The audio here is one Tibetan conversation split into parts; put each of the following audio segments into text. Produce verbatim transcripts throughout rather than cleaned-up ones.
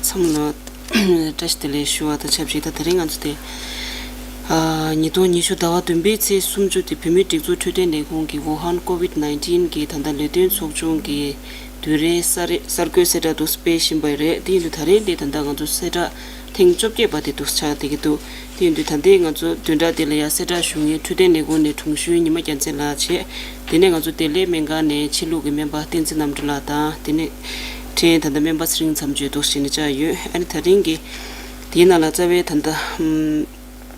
ཚང་མ་ལ་བཀྲ་ཤིས་བདེ་ལེགས་ཞུ་བ་དང་ཆབས་ཅིག་ད་དེ་རིང་ང་ཚོ་དེ་ཨ་ཉིས་སྟོང་ཉི་ཤུ་ཟླ་བ་བདུན་པའི་ཚེས་སུམ་ཅུ་དེ་བོད་མིའི་སྒྲིག་འཛུགས་འཕྲོད་བསྟེན་ལས་ཁུངས་ཀྱི་ཝུ་ཧན་ཀོ་ཝིད་ནའིན་ཊིན་གྱི་ད་ལྟ་ལས་དོན་ཚོགས་ཆུང་གི་དུས་རེའི་གསར་རེ་གསར་འགོད་གསལ་བསྒྲགས་འདུག་སྤེལ་བཞིན་པ་རེད། དེ་ཡིན་དུས་ད་རེས་འདི་ད་ལྟ་ང་ཚོ་གསལ་བསྒྲགས་ཐེངས་བཅོ་བརྒྱད་པ་དེ་འདུག་ཆགས་བསྡད་ཀྱི་འདུག་དེ་ཡིན་དུས་ད་ལྟའི་ང་ཚོ་བདུན་ཕྲག་འདི་ལ་ཡང་གསལ་བསྒྲགས་ཞུ་མཁན་འཕྲོད་བསྟེན་ལས་ཁུངས་ནས་དྲུང་གཞོན་ཉི་མ་རྒྱལ་མཚན་ལགས་བྱས། དེ་ནས་ང་ཚོ་བདེ་ལེགས་སྨན་ཁང་ནས་ཕྱི་ལུགས་ཀྱི་སྨན་པ་བསྟན་འཛིན་རྣམ་གྲོལ་ལགས་དང་། དེ་ནས་ཕྲན་ད་ལྟ་སྨན་པ་ཚེ་རིང་མཚམས་གཅོད་འདུག་བྱས་ནས་བཅར་ཡོད། ཨ་ནི་ད་རིང་གི་དེའི་ནང་ལ་རྩ་བའི་ད་ལྟ་ཨམ།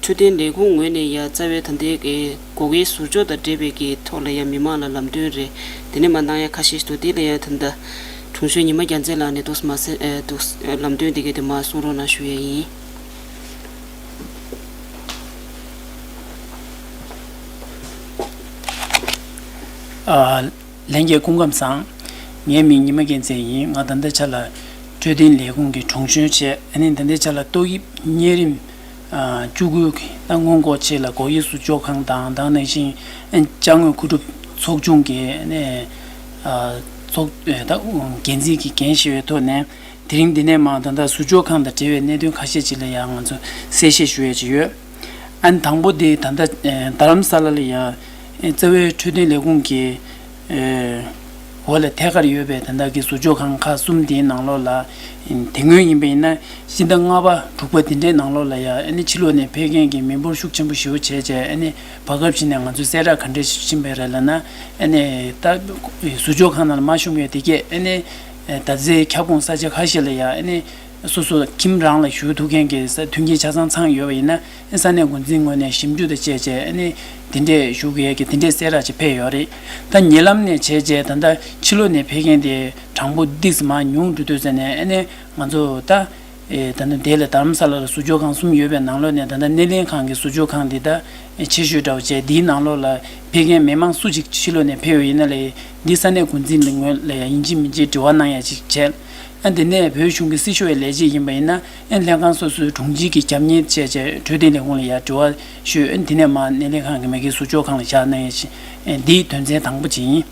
འཕྲོད་བསྟེན་ལས་ཁུངས་ངོས་ནས་ཡང་རྩ་བའི་ད་ལྟའི་གི་སྒོ་ཁའི་ཟུར་འཇོག་དང་འབྲེལ་བའི་གི་ཐོག་ལ་ཡང་མི་མང་ལ་ལམ་སྟོན་རེད། དེ་ནས་མར་གནང་ཡ་ཁ་ཤས་ཤིག་འདུག་དེ་ལ་ཡང་ད་ལྟ་དྲུང་གཞོན་ཉི་མ་རྒྱལ་མཚན་ལགས་ནས་འདུག་མ་ཟེར་ཨེ་འདུག་ལམ་སྟོན་དེ་གའི་དེ་མར་གསུང་རོགས་གནང་ཞུ་ཡས་ཡིན། ཨ། ལྷན་རྒྱས་སྐུ་ཁམས་བཟང་། ངའི་མིང་ཉི་མ་རྒྱལ་མཚན་ཡིན། ང་ད་ལྟ་ཆ་ལ་འཕྲོད་བསྟེན་ལས་ཁུངས་ཀྱི་དྲུང་གཞོན་བྱས། ཨ་ནི་ད་ལྟའི་ཆ་ལ་ཏོག་དབྱིབས་གཉན་རིམས་ཨ་བཅུ་དགུ་གི་ད་སྔོན་འགོག་ཆེད་ལ་སྒོ་དབྱེ་ཟུར་འཇོག་ཁང་དང་། དེ་ནང་བཞིན་ཅ་དངོས་མཁོ་སྒྲུབ་ཚོགས་ཆུང་གི་ཨ་ནི་ཨ་ཚོགས་ཨ་ད་འགན་འཛིན་གྱི་འགན་བཞེས་པའི་ཐོག་ནས། དེ་རིང་འདི་ནས་མར་ད་ལྟ་ཟུར་འཇོག་ཁང་དང་འབྲེལ་བའི་གནད་དོན་ཁ་ཤས་ཅིག་ལ་ཡང་ང་ཚོ་གསལ་བཤད་ཞུ་ཡས་ཅིག་ཡོད། ཨ་ནི་དང་པོ་དེ་ད་ལྟ་ཨ་རྡ་རམ་ས་ལ་ལ་ཡང་ཨ་རྩ་བའི་འཕྲོད་བསྟེན་ལས་ཁུངས་ཀྱི་ཨ་འོག་ལ་ཐད་ཀར་ཡོད་པའི་ད་ལྟ་གི་ཟུར་འཇོག་ཁང་ཁག་གསུམ་དེའི་ནང་ལོགས་ལ། དེ་སྔོན་ཡིན་པ་ཡིན་ན་སྤྱི་ཟླ་ལྔ་པ་དྲུག་པ་དེ་འདྲའི་ནང་ལོགས་ལ་ཡང་ཨ་ནི་ཕྱི་ལོགས་ནས་ཕེབས་མཁན་གྱི་མི་འབོར་ཤུགས་ཆེན་པོ་ཞེ་པོ་བྱས་བྱས། ཨ་ནི་བར་སྐབས་ཤིག་ནས་ང་ཚོས་གསལ་བསྒྲགས་ག་འདྲས་ཞིག་ཕྱིན་པ་རེད་ལབ་ན། ཨ་ནི་ད་ཟུར་འཇོག་ཁང་ནང་ལ་མ་ཞུགས་མཁན་དེ་གས་ཨ་ནི་ད་ལྟའི་ཁྱབ་ཁོངས་ས་ཆ་ཁ་ཤས་ལ་ཡང་ཨ་ནི་སོ་སོ་ཁྱིམ་རང་ལ་བཞུགས་ཐུབ་མཁན་གྱི་ས་མཐུན་རྐྱེན་ཆ་ཚང་ཚང་ཡོད་པ་ཡིན་ན། ས་གནས་འགོ་འཛིན་ངོས་ནས་ཞིབ་འཇུག་དང་བཅས་བྱས། ཨ་ནི་དེ་འདྲས་ཞུ་དགོས་ཀྱི་དེ་འདྲས་གསལ་བསྒྲགས་ཅིག་ཕེབས་ཡོད་རེད། ད་ཉེ་ལམ་ནས་བྱས་རྗེས་ད་ལྟ་ཕྱི་ལོགས་ནས་ཕེབས་མཁན་དེ་གྲངས་འབོར་ཏོག་ཙམ་མར་ཉུང་འགྲོ་དུས་ཙམ་ནས། ཨ་ནི་ང་ཚོ་ད་ཨེ་ད་ལྟ་དེ་ལ་རྡ་རམ་ས་ལ་ལ་ཟུར་འཇོག་ཁང་གསུམ་ཡོད་པའི་ནང་ལོགས་ནས། ད་ལྟ་སྣེ་ལེན་ཁང་གི་ཟུར་འཇོག་ཁང་འདི་ད་ཆེ་ཤོས་འདྲ་བོ་བྱས། འདིའི་ནང་ལོགས་ལ་ཕེབས་མཁན་མི་མང་སུ་ཞིག་ཕྱི་ལོགས་ནས་ཕེབས་པ་ཡིན་ན་ལས། འདི་ས་གནས་འགོ་འཛིན་ལ་ངོས་ལ་ཡང་ཡིན་གཅིག་མིན་གཅིག་དྲི་བ་གནང་ཡ་ཅིག་བྱས། ཨ་འདི་ནས་བོད་གཞུང་གི་སྲིད་ཤོག་ཡི་ལས་བྱེད་ཡིན་པ་ཡིན་ན། ཨ་ལྷན་ཁང་སོ་སོའི་དྲུང་ཆེ་གི་རྒྱབ་གཉེར་བྱས་བྱས་འཕྲོད་བསྟེན་ལས་ཁུངས་ལ་ཡང་དྲི་བ་ཞུས། ཨ་འདི་ནས་མར་སྣེ་ལེན་ཁང་གི་མ་གི་ཟུར་འཇོག་ཁང་ལ་བཞག་གནང་ཡ་ཅིག་ཨ་འདིའི་དོན་ཚན་དང་པོ་ཅིག་ཡིན།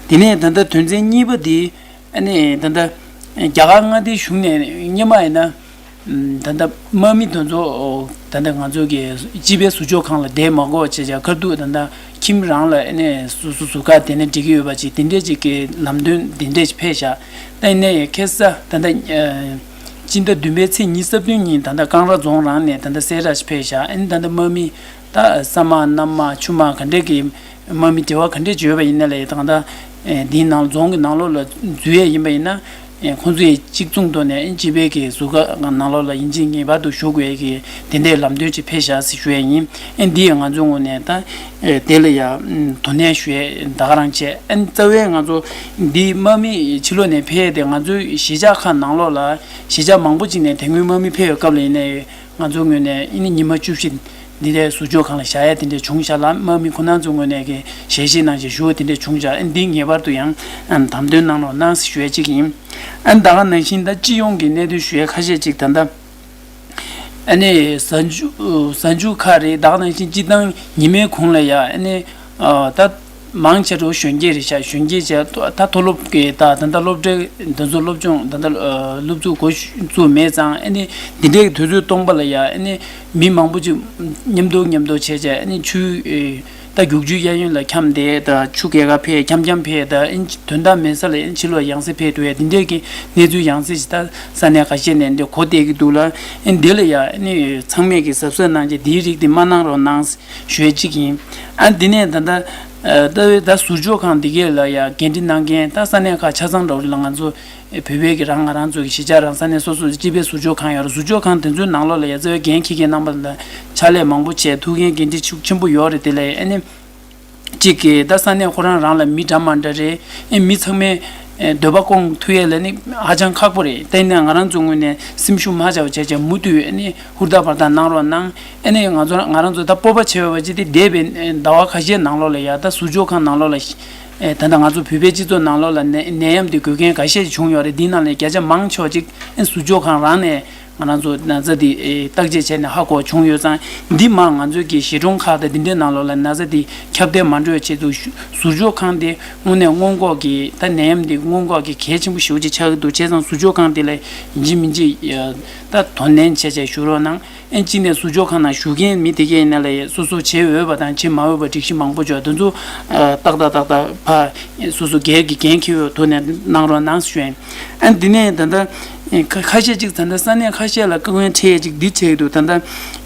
དེ་ནས་ད་ལྟ་དོན་ཚན་གཉིས་པ་འདི། ཨ་ནི་ད་ལྟ་རྒྱ་གར་མངའ་སྡེའི་གཞུང་ནས་སྔོན་མ་ཡིན་ན། ཨམ། ད་ལྟ་དམག་མི་དེ་ཚོ་ད་ལྟ་ང་ཚོ་གི་སྤྱི་པའི་ཟུར་འཇོག་ཁང་ལ་བསྡད་མ་དགོས་བྱས་བྱས། ཁ་ཐུག་ད་ལྟ་ཁྱིམ་རང་ལ་ཨ་ནི་སོ་སོ་ཟུར་བཀག་བསྡད་ན་འགྲིག་གི་ཡོད་པ་ཅིག་དེ་འདྲས་ཅིག་གི་ལམ་སྟོན་དེ་འདྲས་ཅིག་ཕེབས་ཤག་ད་ཡིན་ནའི་ཁ་སང་ད་ལྟ་ཨ་སྤྱི་ཟླ་བདུན་པའི་ཚེས་ཉི་ཤུ་རྩ་བདུན་ཉིན་ད་ལྟ་ཀང་ར་རྫོང་རང་ནས་ད་ལྟ་གསལ་བསྒྲགས་ཅིག་ཕེབས་ཤག་ཨ་ནི་ད་ལྟ་དམག་མི་ད་ས་དམག་གནམ་དམག་ཆུ་དམག་ག་འདྲས་ཀྱི་དམག་མི་འབྲེལ་བ་ག་འདྲས་བྱོས་པ་ཡིན་ན་ལས། ད་ལྟ་ཨེ་འདིའི་ནང་རྫོང་གི་ནང་ལོགས་ལ་འཛུལ་ཡས་ཡིན་པ་ཡིན་ན། ཨེ་ཁོང་ཚོས་གཅིག་མཚུངས་ཐོག་ནས་ཨེ་སྤྱི་པའི་གི་ཟུར་བཀག་ནང་ལོགས་ལ་ཡིན་གཅིག་ངེས་པར་དུ་བཞུགས་དགོས་ཀྱི་དེ་འདྲའི་ལམ་སྟོན་ཅིག་ཕེབས་ཤག་ཟེར་ཞུ་ཡས་ཡིན། ཨེ་འདི་ཡང་ང་ཚོའི་ངོས་ནས་ད་ཨེ་དེ་ལ་ཡང་དོ་ནན་ཞུ་ཡས་ད་ག་རང་བྱས། ཨེ་རྩ་བའི་ང་ཚོ་འདི་དམག་མི་ཕྱི་ལོགས་ནས་ཕེབས་ཏེ། ང་ཚོའི་གཞིས་ཆགས་ཁག་ནང་ལོགས་ལ་གཞིས་ཆགས་མང་པོ་ཅིག་ནས་དེ་སྔོན་དམག་མི་ཕེབས་ཡོད་སྐབས་ལ་ཡིན་ནའི། ང་ཚོའི་ངོས་ནས་ཨ་ནི་ཉི་མ་བཅུ་བཞི་འདི་འདྲའི་ཟུར་འཇོག་ཁང་ལ་བཞག་ཡ་དེ་འདྲ་བྱུང་ཤག་ལ། དམག་མི་ཁོ་རང་ཚོའི་ངོས་ནས་ཀྱི་ཞལ་བཞེས་གནང་བྱས་ཞུ་བ་དེ་འདྲ་བྱུང་ཤག་ཨ་འདི་ངེས་པར་དུ་ཡང་ཨ་དམ་དོན་གནང་རོགས་གནང་ཞུ་ཡ་གཅིག་ཡིན། ཨ་ད་ག་ནང་བཞིན་ད་སྤྱི་ཡོངས་ཀྱི་གནད་དོན་ཞུ་ཡ་ཁ་ཤས་ཅིག་ད་ལྟ་ཨ་ནི་གཟའ་མཇུག་གཟའ་མཇུག་ཁ་རེད། ད་ག་ནང་བཞིན་སྤྱི་བཏང་ཉི་མའི་གུང་ལ་ཡ་ཨ་ནི་ཨ་ད། མང་ཆེ་བ་གཞོན་སྐྱེས་རེད་ཤག་གཞོན་སྐྱེས་བྱས་ད་མཐོ་སློབ་ཀྱི་ད་ད་ལྟ་སློབ་གྲྭའི་འདི་ཚོ་སློབ་སྦྱོང་ད་ལྟ་ཨ་སློབ་ཚུགས་འགོ་བཙུགས་མེད་ཙང་། ཨ་ནི་འདི་འདྲའི་དུས་ཚོད་སྟོང་པ་ལ་ཡ་ཨ་ནི་མི་མང་པོ་ཅིག་མཉམ་དུ་མཉམ་དུ་བྱས་བྱས། ཨ་ནི་ཆུ་ཨེ་ད་རྒྱུག་ཆུའི་གཡས་གཡོན་ལ་འཁྱམས་ཏེ། ད་ཆུ་རྐྱལ་ཁ་ཕེབས་འཁྱམ་འཁྱམ་ཕེབས། ད་ཨ་ནི་དོན་དག་མེད་ས་ལ་ཨ་ནི་ཕྱི་ལོགས་ཡང་སེ་ཕེབས་འགྲོ་ཡ་འདི་འདྲའི་གི་གནས་ཚུལ་ཡང་སེ་ཅིག་ད་ས་གནས་ཁ་ཤས་ནས་འདི་གོ་བསྡད་ཀྱི་འདུག་ལ། ཨ་ནི་འདི་ལ་ཡ་ཨ་ནི་ཚང་མས་ཀྱི་གཟབ་གཟབ་གནང་བྱས་འདིའི་རིགས་འདི་མ་གནང་རོགས་གནང་། ཞུ་ཡས་གཅིག་ཡིན། ཨ་འདི་ནས་ད་ལྟ་ཨ་ལྟ་བའི་ད་ཟུར་འཇོག་ཁང་འདི་གས་ལ་ཡང་འགན་འཁྲི་གནང་མཁན་ད་ས་གནས་ཁག་ཆ་ཚང་འདྲ་བོ་ལ་ང་ཚོ་བོད་པའི་གི་རང་ང་རང་ཚོ་གི་གཞིས་ཆགས་རང་ས་གནས་སོ་སོ་སྤྱི་པའི་ཟུར་འཇོག་ཁང་ཡོད་རེད། ཟུར་འཇོག་ཁང་དེ་ཚོའི་ནང་ལོགས་ལ་ཡ་རྩ་བའི་འགན་འཁྱེར་མཁན་རྣམ་པ་ལ་ཕྱག་ལས་མང་པོ་བྱས། ཐུགས་འགན་འགན་འཁྲི་ཤུགས་ཆེན་པོ་ཡོད་རེད། དེ་ལས་ཨ་ནི་གཅིག་གི་ད་ས་གནས་ཁོ་རང་རང་ལ་མི་འདྲ་མ་འདྲ་རེད། ཨེ་མི་ཚང་མས་ཨེ་འདོད་པ་སྐོང་ཐུབ་ཡས་ལ་ནི་ཧ་ཅང་ཁག་པོ་རེད། དེ་ནས་ང་རང་ཚོ་ངོས་ནས་སེམས་ཤུགས་མ་ཆག་པ་བྱས་བྱས་མུ་མཐུད་ཨ་ནི་ཧུར་ཐག་འབད་ཐག་གནང་རོགས་གནང་། ཨ་ནི་ང་ཚོ་ང་རང་ཚོ་ད་སྤོབས་པ་ཆེ་བ་ཅིག་དེ་འདས་པའི་ཟླ་བ་ཁ་ཤས་ནང་ལོགས་ལ་ཡ་ད་ཟུར་འཇོག་ཁང་ནང་ལོགས་ལ་ཨེ་ད་ལྟ་ང་ཚོ་བོད་པའི་སྤྱི་ཚོགས་ནང་ལོགས་ལ་ནད་ནད་ཡམས་དེ་འགོས་མཁན་འགའ་ཤས་བྱུང་ཡོད་རེད། འདི་ནང་ལས་བརྒྱ་ཆ་མང་ཆེ་བ་ཅིག་ཨེ་ཟུར་འཇོག་ཁང་རང་ནས་ ང་རང་ཚོ་ན་ཚ་འདི་བརྟག་དཔྱད་བྱས་ནས་ཧ་གོ་བྱུང་ཡོད་ཙང་། འདི་མ་ང་ཚོའི་གི་གཞིས་གྲོང་ཁག་དང་འདི་འདྲའི་ནང་ལོགས་ལ་ན་ཚ་འདི་ཁྱབ་གདལ་མ་འགྲོ་བའི་ཆེད་དུ་ཟུར་འཇོག་ཁང་དེ་དངོས་གནས་སྔོན་འགོག་གི་ད་ནད་ཡམས་འདི་སྔོན་འགོག་གི་གལ་ཆེན་པོ་ཞེ་པོ་ཅིག་ཆགས་ཀྱི་འདུག་བྱས་ཙང་ཟུར་འཇོག་ཁང་དེ་ལ་ཡིན་གཅིག་མིན་གཅིག་ད་དོ་ནན་བྱས་བྱས་བཞུགས་རོགས་གནང་། ཨེ་གཅིག་ནས་ཟུར་འཇོག་ཁང་ནང་བཞུགས་མཁན་མི་དེ་གས་ཡིན་ན་ལ་ཡ་སོ་སོ་བྱེད་འོས་པ་དང་བྱེད་མ་འོས་པ་སྒྲིག་གཞི་མང་པོ་ཅིག་ཡོད། དེ་ཚོ་ཏག་ཏག་ཏག་ཏག་ཕ་སོ་སོ་སྒེར་གྱི་འགན་འཁྱེར་ཡོད་ཐོག་ནས་གནང་རོགས་གནང་ཞུ་ཡིན། ཨ་འདི་ནས་ད་ལྟ་ཁ་ཁ་ཤས་ཅིག་ད་ལྟ་ས་གནས་ཁ་ཤས་ལ་བཀའ་བཀྱོན་འཕྲད་ཅིག་འདི་བྱས་འདུག་ད་ལྟ་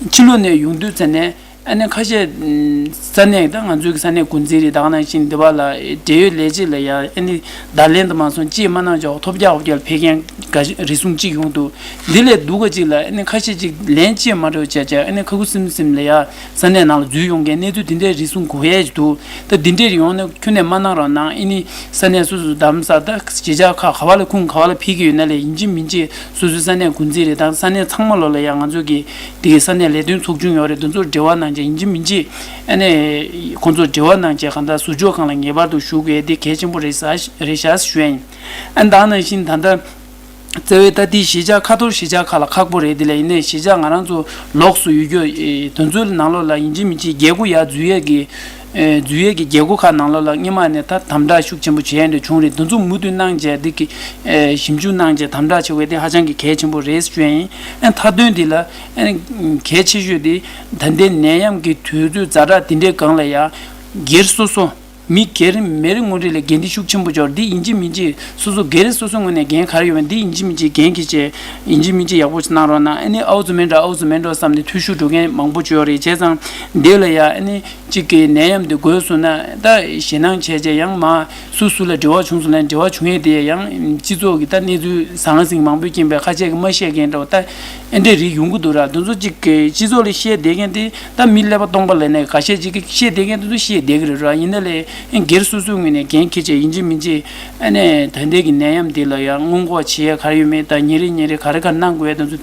ཕྱི་ལོགས་ནས་ཡོང་དུས་ཙ་ནས་ཨ་ནི་ཁ་ཤས་ས་གནས་ད་ང་ཚོའི་ས་གནས་འགོ་འཛིན་རེད། ད་ག་ནང་བཞིན་འདི་བ་ལ་འབྲེལ་ཡོད་ལས་བྱེད་ལ་ཡ་ཨ་ནི་བརྡ་ལན་དུ་མ་སོང་ཅིག་མ་གནང་ཅོག་ཐོབ་རྒྱག་ཧོབ་རྒྱག་ལ་ཕེབས་མཁན་འགའ་ཞིག་རེ་ཟུང་ཅིག་ཡོང་འདུག་འདི་ལས་སྡུག་ག་ཅིག་ལ་ཨ་ནི་ཁ་ཤས་ཅིག་ལན་ཅིག་མ་འགྲོ་བྱས་བྱས་ཨ་ནི་ཁ་ཁུ་སིམ་སིམ་ལ་ཡ་ས་གནས་ནང་ལ་འཛུལ་ཡོང་མཁན་གནས་ཚུལ་འདི་འདྲའི་རེ་ཟུང་གོ་ཡས་ཅིག་འདུག་ད་འདི་འདྲའི་ཡོང་ན་ཁྱོན་ནས་མ་གནང་རོགས་གནང་། ཨ་ནི་ས་གནས་སོ་སོ་རྡ་རམ་ས་ད་གཞིས་ཆགས་ཁག་ག་བ་ལ་ཁུངས་ག་བ་ལ་ཕེབས་ཀྱི་ཡོད་ན་ལས་ཡིན་གཅིག་མིན་གཅིག་སོ་སོའི་ས་གནས་འགོ་འཛིན་རེད་དང་ས་གནས་ཚང་མ་ལོ་ལ་ཡང་ང་ཚོ་གི་དེ་གི་ས་གནས་ལས་དོན་ཚོགས་ཆུང་ཡོད་རེད། དེ་ཚོར་འབྲེལ་བ་གནང་བྱས་ཡིན་གཅིག་མིན་གཅིག་ཨ་ནི་ཁོང་ཚོར་འབྲེལ་བ་གནང་བྱས་གང་ལྟར་ཟུར་འཇོག་ཁང་ལ་ངེས་པར་དུ་ཞུགས་དགོས་དེ་གལ་ཆེན་པོ་རེད་ཟེར་རེད་ཤག་ཞུ་ཡ་ཡིན། ཨ་ནི་ད་ནང་བཞིན་ད་ལྟ་རྩ་བའི་ད་ལྟའི་གཞིས་ཆགས་ཁ་ཐོར་གཞིས་ཆགས་ཁག་ལ་ཁག་པོ་རེད། དེ་ལ་ཡིན་ནའི་གཞིས་ཆགས་ང་རང་ཚོ་ལོགས་སུ་ཡོད་རྒྱུ་དེ་ཚོའི་ནང་ལོགས་ལ་ཡིན་གཅིག་མིན་གཅིག་རྒྱལ་སྒོ་ཡར་འཛུལ་ཡས་ཀྱི་འཛུལ་ཡས་ཀྱི་རྒྱལ་སྒོ་ཁག་ནང་ལོགས་ལ་སྔོན་མ་ནས་ད་དམ་དྲག་ཤུགས་ཆེན་པོ་བྱས་འདྲ་བྱུང་རེད། དེ་ཚོ་མུ་མཐུད་གནང་བྱས་འདི་གི་ཞིབ་འཇུག་གནང་བྱས་དམ་དྲག་བྱེད་དགོས་དེ་ཧ་ཅང་གི་གལ་ཆེན་པོ་རེད་ཞུ་ཡ་ཡིན། ཨ་མཐའ་དོན་འདི་ལ་ཨ་གལ་ཆེ་ཤོས་དེ་ད་ལྟའི་ནད་ཡམས་ཀྱི་དུས་ཚོད་ཛ་དྲག་འདི་འདྲའི་སྒང་ལ་ཡང་སྒེར་སོ་སོ་མི་སྒེར་མི་རེ་ངོ་རེ་ལ་འགན་འཁྲི་ཤུགས་ཆེན་པོ་འབྱོར་འདི་ཡིན་གཅིག་མིན་གཅིག་སོ་སོ་སྒེར་སོ་སོ་ངོས་ནས་འགན་ག་རེ་ཡོད་པ་འདི་ཡིན་གཅིག་མིན་གཅིག་འགན་འཁྱེར་བྱས་ཡིན་གཅིག་མིན་གཅིག་ཡག་པོ་ཞིག་གནང་རོགས་གནང་། ཨ་ནི་ཨའུ་ཚོ་མིན་འགྲོ་ཨའུ་ཚོ་མིན་འགྲོ་བསམ་ནས་འཐུས་ཤོར་འགྲོ་མཁན་མང་པོ་ཅིག་ཡོད་རེད། བྱས་ཙང་འདི་ལ་ཡ་ཨ་ནི་གཅིག་གི་ནད་ཡམས་འདི་འགོས་སོང་ན་ད་ཞེད་སྣང་བྱས་བྱས་ཡང་མ་སུ་སུ་ལ་འབྲེལ་བ་བྱུང་སོང་ན་འབྲེལ་བ་བྱུང་ཡས་དེ་ཡང་སྤྱི་ཚོགས་ཀྱི་ད་གནས་ཚུལ་ཟང་ཟིང་མང་པོའི་རྐྱེན་པས་ཁ་ཤས་ཀྱིས་མ་བཤད་མཁན་འདྲ་བོ་ད་ཨེ་འདྲའི་རིགས་ཡོང་གི་འདུག་ར། དེ་ཚོ་གཅིག་གི་སྤྱི་ཚོགས་ལ་བཤད་བསྡད་མཁན་དེ་ད་མི་ཀླད་པ་སྟོང་པ་ལས་ནས་ཁ་ཤས་ཅིག་གིས་བཤད་བསྡད་མཁན་དེ་ཚོ་བཤད་བསྡད་ཀྱི་རེད་ར། ཡིན་ན་ལས་ཨེ་སྒེར་སོ་སོའི་ངོས་ནས་འགན་འཁྱེར་བྱས་ཡིན་གཅིག་མིན་གཅིག་ཨ་ནི་ད་ལྟའི་གི་ནད་ཡམས་འདི་ལ་ཡང་སྔོན་འགོག་བྱེད་ཡས་ག་རེ་ཡོད་མེད་དང་ཉིན་རེ་ཉིན་རེ་ག་རེ་ག་རེ་གནང་དགོས་ཡས་དེ་ཚོ་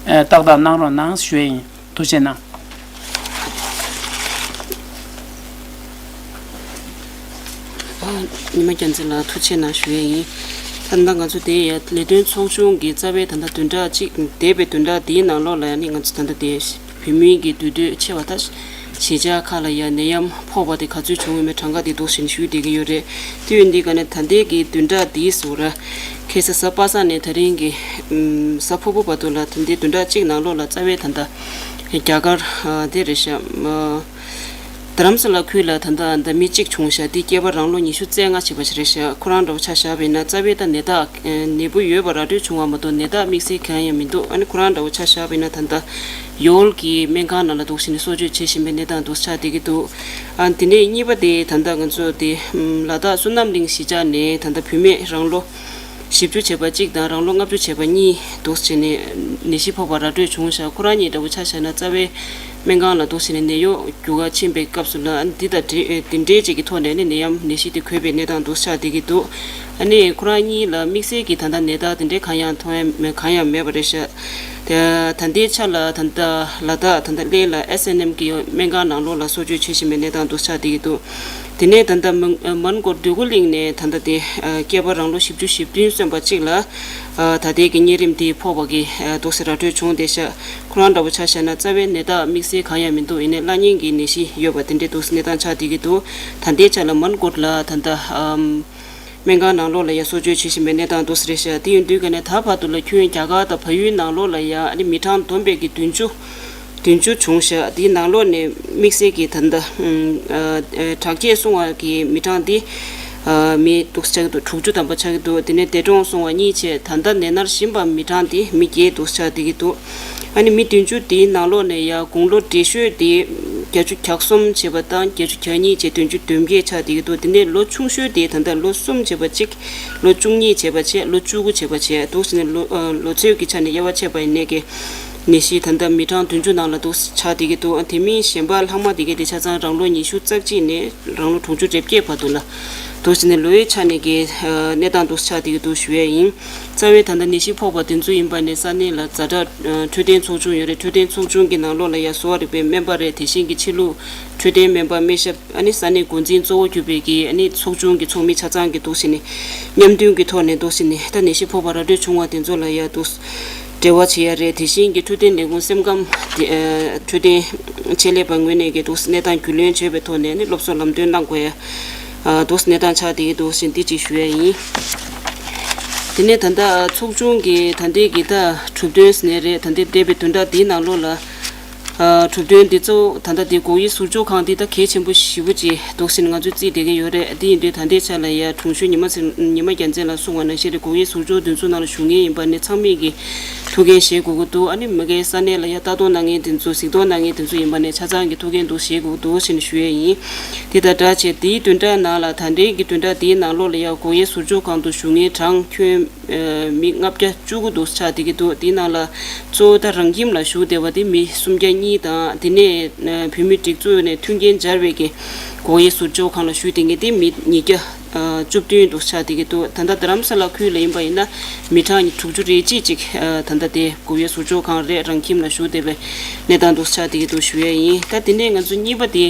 ཨེ་ཏག་ཏག་གནང་རོགས་གནང་ཞུ་ཡས་ཡིན། ཐུགས་རྗེ་གནང་། ཉི་མ་རྒྱལ་མཚན་ལགས་ཐུགས་རྗེ་གནང་ཞུ་ཡས་ཡིན། ད་ལྟ་ང་ཚོ་དེ་ཡ་ལས་དོན་ཚོགས་ཆུང་གི་རྩ་བའི་ད་ལྟ་བདུན་ཕྲག་གཅིག་འདས་པའི་བདུན་ཕྲག་འདིའི་ནང་ལོགས་ལ་ཡ་ནི་ང་ཚོ་ད་ལྟ་དེ་བོད་མིའི་གི་འདུས་སྡོད་ཆེ་བ་ད་གཞིས་ཆགས་ཁག་ལ་ཡ་ནད་ཡམས་ཕོག་པ་དེ་ག་ཚོད་བྱུང་ཡོད་མེད་གྲངས་ཀ་དེ་འདུག་བཞིན་ཞུས་བསྡད་ཀྱི་ཡོད་རེད། དུས་ཡུན་འདི་ག་ནས་ད་ལྟའི་གི་བདུན་ཕྲག་འདིའི་ཟུར་ཁ་སང་གཟའ་པ་སངས་ནས་ད་རིང་གི་གཟའ་ཕུར་བུ་བར་དུ་ལ་ད་ལྟའི་བདུན་ཕྲག་གཅིག་ནང་ལོགས་ལ་རྩ་བའི་ད་ལྟ་རྒྱ་གར་དེ་རེད་ཤག་རྡ་རམ་ས་ལ་ཁུལ་ལ་ད་ལྟ་ད་མི་གཅིག་བྱུང་ཤག་འདི་སྐྱེས་པ་རང་ལོ་ཉི་ཤུ་རྩ་ལྔ་བྱས་པ་ཞིག་རེད་ཤག་ཁོ་རང་འདྲ་བོ་ཆ་བཞག་པ་ཡིན་ན་རྩ་བའི་ད་ནད་རྟགས་ནད་འབུ་ཡོད་པ་ར་སྤྲོད་བྱུང་བ་མ་གཏོགས་ནད་རྟགས་དམིགས་བསལ་གང་ཡང་མི་འདུག་ཨ་ནི་ཁོ་རང་འདྲ་བོ་ཆ་བཞག་པ་ཡིན་ན་ད་ལྟ་ཡོལ་གྱི་སྨན་ཁང་ནང་ལ་འདུག་སེ་ནས་གསོ་བཅོས་བྱེད་བཞིན་པའི་གནས་སྟངས་འདུག་ཆགས་བསྡད་ཀྱི་འདུག་ཨ་དེ་ནས་གཉིས་པ་དེ་ད་ལྟ་ང་ཚོ་དེ་ལ་དྭགས་བསོད་ནམས་གླིང་གཞིས་ཆགས་ནས་ད་ལྟ་བུད་མེད་རང་ལོ་བཞི་བཅུ་བྱས་པ་གཅིག་དང་རང་ལོ་ལྔ་བཅུ་བྱས་པ་གཉིས་འདུག་སེ་ནས་ནད་གཞི་ཕོག་པ་ར་སྤྲོད་བྱུང་ཤག་ཁོ་རང་གཉིས་འདྲ་བོ་ཆ་བཞག་ན་རྩ་བའི་སྨན་ཁང་ལ་འདུག་སེ་ནས་ནད་གཡོག་རྒྱུ་ག་ཕྱིན་པའི་སྐབས་སུ་ལ་ཨ་ནི་འདི་དང་འདྲེས་དེ་འདྲའི་ཅིག་གི་ཐོག་ནས་ནི་ནད་ཡམས་ནད་གཞི་དེ་འགོས་པའི་གནས་སྟངས་འདུག་ཆགས་བསྡད་ཀྱི་འདུག་ཨ་ནི་ཁོ་རང་གཉིས་ལ་དམིགས་བསལ་གྱི་ད་ལྟ་ནད་རྟགས་དེ་འདྲའི་གང་ཡང་མཐོང་ཡ་མེད་གང་ཡང་མེད་པ་རེད་ཤག་ད་ལྟའི་ཆ་ལ་ད་ལྟ་ལ་དྭགས་ད་ལྟ་གླེ་ལ་ཨེས་ཨེན་ཨེམ་གི་སྨན་ཁང་ནང་ལོགས་ལ་གསོ་བཅོས་བྱེད་བཞིན་པའི་གནས་སྟངས་འདུག་ཆགས་བསྡད་ཀྱི་འདུག་དེ་ནས་ད་ལྟ་མོན་མོན་གྷོ་འདོད་རྒུ་གླིང་ནས་ད་ལྟ་དེ་སྐྱེས་པ་རང་ལོ་བཞི་བཅུ་ཞེ་བདུན་སོན་པ་གཅིག་ལ་ད་ལྟའི་གི་གཉན་རིམས་དེ་ཕོག་པ་གི་འདུག་སེ་ར་སྤྲོད་བྱུང་བསྡད་ཤག་ཁོ་རང་འདྲ་བོ་ཆ་བཞག་ན་རྩ་བའི་ནད་རྟགས་དམིགས་བསལ་གང་ཡང་མི་འདུག་ཡིན་ནའི་གླ་རྙིང་གི་ནད་གཞི་ཡོད་པ་དེ་འདྲའི་འདུག་གནས་སྟངས་ཆགས་བསྡད་ཀྱི་འདུག་ད་ལྟའི་ཆ་ལ་མོན་གྷོ་ལ་ད་ལྟ་ཨམ། སྨན་ཁང་ནང་ལོགས་ལ་ཡ་གསོ་བཅོས་བྱེད་བཞིན་པའི་གནས་སྟངས་འདུག་སེ་རེད་ཤག་དེ་ཡིན་དུས་ག་ནས་ད་བར་དུ་ལ་ཁྱོན་རྒྱ་གར་དང་བལ་ཡུལ་ནང་ལོགས་ལ་ཡ་ཨ་ནི་མི་གྲངས་བསྡོམས་པའི་གི་བདུན་ཅུ་བདུན་ཅུ་བྱུང་ཤག་དེའི་ནང་ལོགས་ནས་དམིགས་བསལ་གྱི་ད་ལྟ་ཨ་ཨ་དྲག་སྐྱེད་སོང་བ་གི་མི་གྲངས་དེ་ཨ་མི་འདུག་སེ་ཆགས་ཀྱི་འདུག་དྲུག་ཅུ་ཐམ་པ་ཆགས་ཀྱི་འདུག་དེ་ནས་འདས་གྲོངས་སོང་བ་གཉིས་བྱས་ད་ལྟ་ནད་མནར་བཞིན་པ་མི་གྲངས་དེ་མི་བརྒྱད་འདུག་སེ་ཆགས་བསྡད་ཀྱི་འདུག་ཨ་ནི་མི་བདུན་ཅུ་དེའི་ནང་ལོགས་ནས་ཡ་དགུང་ལོ་བགྲེས་ཤོས་དེ་བརྒྱད་ཅུ་གྱ་གསུམ་བྱས་པ་དང་བརྒྱད་ཅུ་གྱ་གཉིས་བྱས་བདུན་ཅུ་དོན་བརྒྱད་ཆགས་བསྡད་ཀྱི་འདུག་དེ་ནས་ལོ་ཆུང་ཤོས་དེ་ད་ལྟ་ལོ་གསུམ་བྱས་པ་གཅིག་ལོ་བཅུ་གཉིས་བྱས་པ་བྱས་ལོ་བཅུ་དགུ་བྱས་པ་བྱས་འདུག་ཟེར་ནས་ལོ་ཨ་ལོ་ཚོད་ཀྱི་ཆ་ནས་དབྱེ་བ་ཕྱེ་བ་ཡིན་ནས་ཀྱི་ནད་གཞི་ད་ལྟ་མི་གྲངས་བདུན་ཅུ་ནང་ལ་འདུག་ཆགས་བསྡད་ཀྱི་འདུག་དེ་མིན་གཞན་པ་ལྷག་མ་དེ་གའི་དེ་ཆ་ཚང་རང་ལོ་ཉི་ཤུ་རྩ་གཅིག་ནས་རང་ལོ་དྲུག་ཅུ་རེ་བརྒྱད་བར་དུ་ལ་འདུག་ཟེར་ནས་ལོ་ཡི་ཆ་ནས་ཀྱི་གནས་སྟངས་འདུག་ཆགས་བསྡད་ཀྱི་འདུག་ཞུ་ཡས་ཡིན། རྩ་བའི་ད་ལྟ་ནད་གཞི་ཕོག་པ་དེ་ཚོ་ཡིན་པ་ནས་ས་གནས་ལ་ཛ་དྲག་འཕྲོད་བསྟེན་ཚོགས་ཆུང་ཡོད་རེད། འཕྲོད་བསྟེན་ཚོགས་ཆུང་གི་ནང་ལོགས་ལ་ཡ་གསོ་བ་རིག་པའི་སྨན་པ་རེད། དེ་བཞིན་གྱི་ཕྱི་ལུགས་འཕྲོད་བསྟེན་སྨན་པ་སྨན་ཞབས་ཨ་ནི་ས་གནས་འགོ་འཛིན་གཙོ་བོ་གྱུར་པའི་གི་ཨ་ནི་ཚོགས་ཆུང་གི་ཚོགས་མི་ཆ་ཚང་གི་འདུག་ཟེར་ནས་མཉམ་མཐུན་གྱི་ཐོག་ནས་འདུག་ཟེར་ནས་ད་ནད་གཞི་ཕོག་པ་ར་སྤྲོད་བྱུང་བ་དེ་ཚོ་ལ་ཡ་འདུག་འབྲེལ་བ་བྱེད་ཡ་རེད། དེ་བཞིན་གྱི་འཕྲོད་བསྟེན་ལས་ཁུངས་སེམས་ཁམས་དེ་ཨ་འཕྲོད་བསྟེན་ཆེད་ལས་པ་ངོས་ནས་ཀྱི་འདུག་གནས་སྟངས་རྒྱུས་ལོན་བྱས་པའི་ཐོག་ནས་ནི་སློབ་གསོ་ལམ་སྟོན་གནང་དགོས་ཡ་ཨ་འདུག་གནས་སྟངས་ཆགས་བསྡད་ཀྱི་འདུག་ཟེར་འདི་གཅིག་ཞུ་ཡ་ཡིན། དེ་ནས་ད་ལྟ་ཚོགས་ཆུང་གི་ད་ལྟའི་གི་ད་གྲུབ་དོན་ཟེར་ནའི་རེད། ད་ལྟའི་འདས་པའི་བདུན་ཕྲག་འདིའི་ནང་ལོགས་ལ་ཨ་གྲུབ་དོན་འདི་གཙོ་བོ་ད་ལྟ་འདི་སྒོ་དབྱེ་ཟུར་འཇོག་ཁང་འདི་ད་གལ་ཆེན་པོ་ཞེ་པོ་ཅིག་འདུག་ཟེར་ང་ཚོས་བརྩིས་བསྡད་ཀྱི་ཡོད་རེད། འདི་ཡིན་དུས་ད་ལྟའི་ཆ་ལ་ཡ་དྲུང་ཞུ་ཉི་མ་ཚེ་ཉི་མ་རྒྱལ་མཚན་ལགས་གསུངས་པ་ནང་བཞིན་རེད། སྒོ་དབྱེ་ཟུར་འཇོག་འདི་ཚོ་ནང་ལ་ཞུགས་མཁན་ཡིན་པ་ནི་ཚང་མས་ཀྱི་ཐུགས་འགན་བཞེས་དགོས་ཀྱི་འདུག་ཨ་ནི་མ་གིའི་ས་གནས་ལ་ཡ་ལྟ་རྟོག་གནང་མཁན་དེ་ཚོ་གཟིགས་རྟོག་གནང་མཁན་དེ་ཚོ་ཡིན་པ་ནས་ཆ་ཚང་གི་ཐུགས་འགན་འདུག་བཞེས་དགོས་ཀྱི་འདུག་ཞེས་ནས་ཞུ་ཡས་ཡིན། དེ་དང་སྦྲགས་བྱས་དེའི་བདུན་ཕྲག་ནང་ལ་ད་ལྟའི་གི་བདུན་ཕྲག་དེའི་ནང་ལོགས་ལ་ཡ་སྒོ་དབྱེ་ཟུར་འཇོག་ཁང་དུ་བཞུགས་མཁན་གྲངས་ཁྱོན་ཨ་མི་ལྔ་བརྒྱ་བཅུ་དགུ་འདུག་ཆགས་བསྡད་ཀྱི་འདུག་དེའི་ནང་ལ་གཙོ་བོ་ད་རང་ཁྱིམ་ལ་བཞུགས་བསྡད་པ་དེ་མི་སུམ་བརྒྱ་གཉིས་དང་དེ་ནས་ཨ་བོད་མིའི་སྒྲིག་འཛུགས་ནས་མཐུན་རྐྱེན་སྦྱར་བའི་གི་སྒོ་དབྱེ་ཟུར་འཇོག་ཁང་ལ་བཞུགས་བསྡད་མཁན་དེ་མི་ཉིས་བརྒྱ་ཨ་བཅུ་བདུན་འདུག་ཆགས་བསྡད་ཀྱི་འདུག་ད་ལྟ་རྡ་རམ་ས་ལ་ཁུལ་ལ་ཡིན་པ་ཡིན་ན་མི་གྲངས་དྲུག་ཅུ་རེ་གཅིག་ཅིག་ཨ་ད་ལྟ་དེ་སྒོ་དབྱེ་ཟུར་འཇོག་ཁང་རེད། རང་ཁྱིམ་ལ་བཞུགས་བསྡད་པའི་གནས་སྟངས་འདུག་ཆགས་བསྡད་ཀྱི་འདུག་ཞུ་ཡས་ཡིན། ད་དེ་ནས་ང་ཚོ་གཉིས་པ་དེ་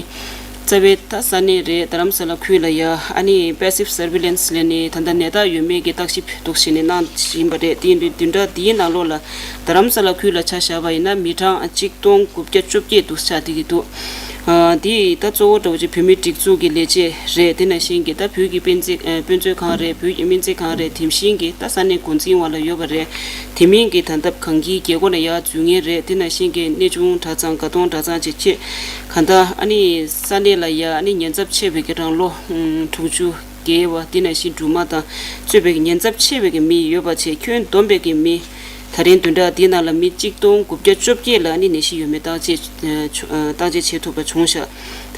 རྩ་བའི་ད་ས་གནས་རེད། རྡ་རམ་ས་ལ་ཁུལ་ལ་ཡ་ཨ་ནི་passive surveillance ལས་ནི་ད་ལྟ་ནད་རྟགས་ཡོད་མེད་ཀྱི་བརྟག་ཞིབ་འདུག་བྱས་ནས་གནང་བཞིན་པ་རེད། དེ་ཡིན་དུས་བདུན་ཕྲག་འདིའི་ནང་ལོགས་ལ་རྡ་རམ་ས་ལ་ཁུལ་ལ་ཆ་བཞག་པ་ཡིན་ན་མི་གྲངས་གཅིག་སྟོང་དགུ་བརྒྱ་བཅོ་བརྒྱད་འདུག་ཆགས་བསྡད་ཀྱི་འདུག་ཨ་འདི་ད་གཙོ་བོ་འདྲ་བོ་ཅིག་བོད་མིའི་སྒྲིག་འཛུགས་ཀྱི་ལས་བྱེད་རེད། དེ་ནང་བཞིན་གྱི་ད་བོད་ཀྱི་དཔེ་མཛོད་ཨ་དཔེ་མཛོད་ཁང་རེད། བོད་ཀྱི་སྨན་རྩིས་ཁང་རེད། དེ་བཞིན་གྱི་ད་ས་གནས་འགོ་འཛིན་འོག་ལ་ཡོད་པ་རེད། དེ་མིན་གྱི་ད་ལྟ་གང་གི་རྒྱལ་སྒོ་ལ་ཡར་འཛུལ་མཁན་རེད། དེ་ནང་བཞིན་གྱི་གནས་ཆུང་གྲྭ་ཚང་དགའ་གདོང་གྲྭ་ཚང་བཅས་ཆེད་གང་ལྟར་ཨ་ནི་ས་གནས་ལ་ཡ་ཨ་ནི་ཉེན་ཚབས་ཆེ་བའི་གི་རང་ལོ་ཨུམ་དྲུག་ཅུ་བརྒལ་བ་དེ་ནང་བཞིན་སྦྲུམ་མ་དང་གཙོས་པའི་གི་ཉེན་ཚབས་ཆེ་བའི་གི་མི་ཡོད་པ་བཅས་ཁྱོན་བསྡོམས་པའི་གི་མི་ད་རིང་བདུན་ཕྲག་འདིའི་ནང་ལ་མི་གཅིག་སྟོང་དགུ་བརྒྱ་བཅོ་བརྒྱད་ལ་ཨ་ནི་ནད་གཞི་ཡོད་མེད་བརྟག་དཔྱད་ཨ་བརྟག་དཔྱད་བྱེད་ཐུབ་པ་བྱུང་ཤག་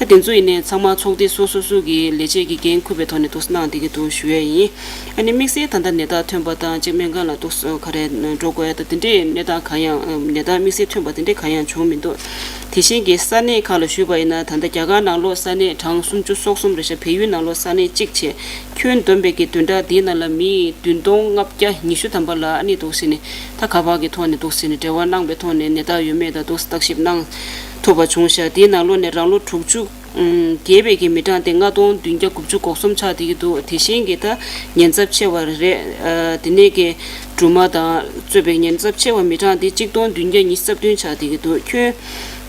ད་དེ་ཚོ་ཡིན་ནའི་ཚང་མ་ཚོགས་སྡེ་སོ་སོ་སོ་གི་ལས་བྱེད་ཀྱི་འགན་འཁུར་བའི་ཐོག་ནས་འདུག་གནང་བསྡད་ཀྱི་འདུག་ཞུ་ཡས་ཡིན། ཨ་ནི་དམིགས་བསལ་ད་ལྟ་ནད་རྟགས་ཐོན་པ་དང་ཅིག་སྨན་ཁང་ལ་འདུག་ག་རེ་འགྲོ་དགོས་ཡ་ད་དེ་འདྲའི་གནས་སྟངས་གང་ཡང་ནད་རྟགས་དམིགས་བསལ་ཐོན་པ་དེ་འདྲའི་གང་ཡང་བྱུང་མི་འདུག་དེ་བཞིན་གྱི་ས་གནས་ཁག་ལ་ཞུས་པ་ཡིན་ན་ད་ལྟ་རྒྱ་གར་ནང་ལོགས་ས་གནས་གྲངས་སུམ་ཅུ་སོ་གསུམ་རེད་ཤག་བལ་ཡུལ་ནང་ལོགས་ས་གནས་གཅིག་བྱས་ཁྱོན་བསྡོམས་པའི་གི་བདུན་ཕྲག་འདིའི་ནང་ལ་མི་བདུན་སྟོང་ལྔ་བརྒྱ་ཉི་ཤུ་ཐམ་པ་ལ་ཨ་ནི་འདུག་སེ་ནས་ད་ཁ་པར་གྱི་ཐོག་ནས་འདུག་སེ་ནས་འབྲེལ་བ་གནང་པའི་ཐོག་ནས་ནད་རྟགས་ཡོད་མེད་དང་འདུག་སེ་བརྟག་ཞིབ་གནང་ཐུབ་པ་བྱུང་ཤག་དེའི་ནང་ལོགས་ནས་རང་ལོ་དྲུག་ཅུ་ཨུམ་བརྒལ་བའི་གི་མི་གྲངས་དེ་ལྔ་སྟོང་བདུན་བརྒྱ་དགུ་བཅུ་གོ་གསུམ་ཆགས་བསྡད་ཀྱི་འདུག་དེ་བཞིན་གྱི་ད་ཉེན་ཚབས་ཆེ་བ་རེད། ཨ་དེ་ནས་གི་སྦྲུམ་མ་དང་གཙོས་པའི་ཉེན་ཚབས་ཆེ་བ་མི་གྲངས་དེ་གཅིག་སྟོང་བདུན་བརྒྱ་ཉི་ཤུ་རྩ་བདུན་ཆགས་བསྡད་ཀྱི་འདུག་ཁྱོན་